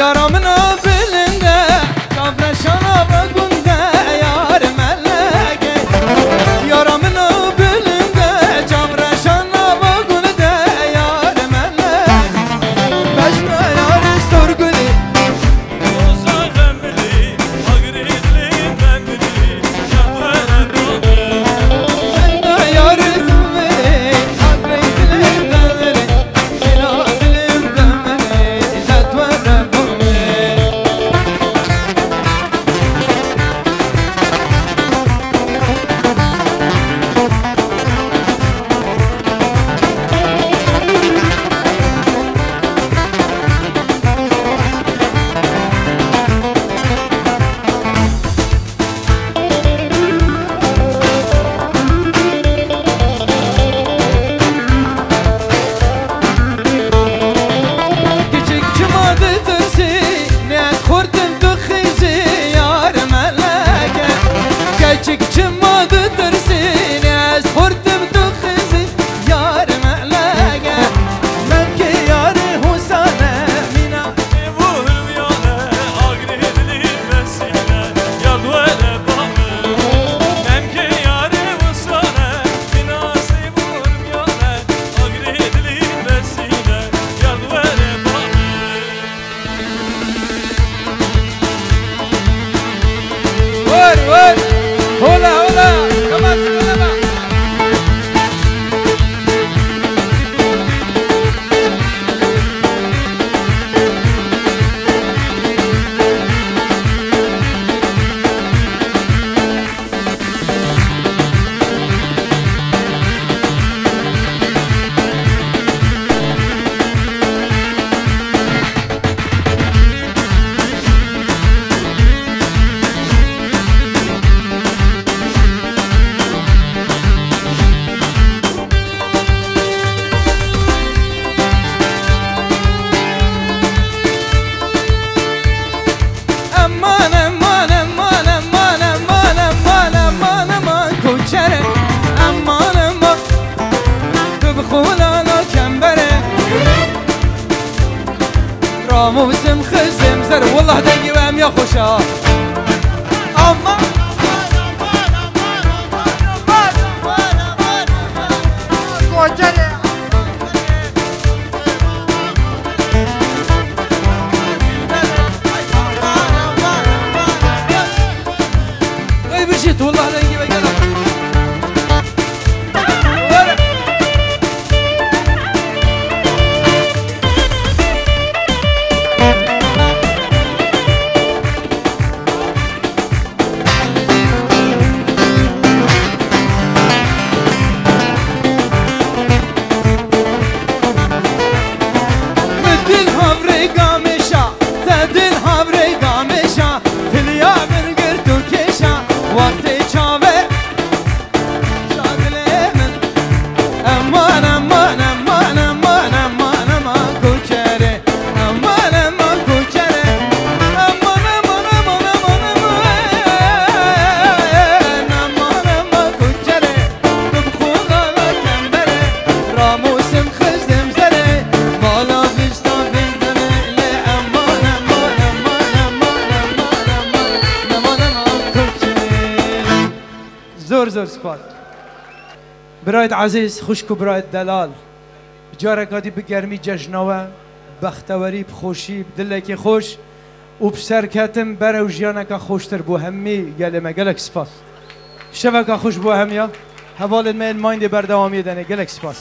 Yara min o bilinde, çavreşana ve gunde yar meleke. Yara min o bilinde, çavreşana ve gunde yar meleke. Bejna yar sorgulî. Kiçik çima ditirsî, ne ez xurtim tu xizî, yar meleke. Keçik çima ditirsî, ne ez xurtim tu xizî, yar meleke. Memkê yarê husane mîna. Vur, vur. Hola, hola. Yavaş, yavaş. Eman, eman, eman, eman, eman, eman, eman, eman, koçere. Eman, eman. Tu bi xulana kembere. Ramûsim xizim zer. Wallah dengê we em ya xweş e. Eman, eman, eman, eman, eman, eman, eman, eman, eman, eman, eman, koçere. Ey bijît, wallah dengê we gelek. Min dil havrê gamêşa, te dil havrê gamêşa, tiliya min girt û kêşa, wextê çavê şa dilê min. Eman, eman, eman, eman, eman, eman, koçerê. Eman, eman, koçerê. Eman, eman, eman, eman, eman. Eman, eman, koçerê. Tu bi xwe gala kembere. Ramûsim xizim zerê. Mala vişta vindeme lê. Eman, eman, eman, koçerê. Zor, zor spas. Birayt ezîz, xwişk û birayt delal. Bi careka dî bi germî cejna we, bextewerî, bi xweşî, bi dilekê xweş û bi serketin berew jiyaneka xweştir bo hemî gelê me. Gelek spas. Şeveka xweş bo hemiya. Hevalên me yên mayîndê berdewamiyê denê. Gelek spas.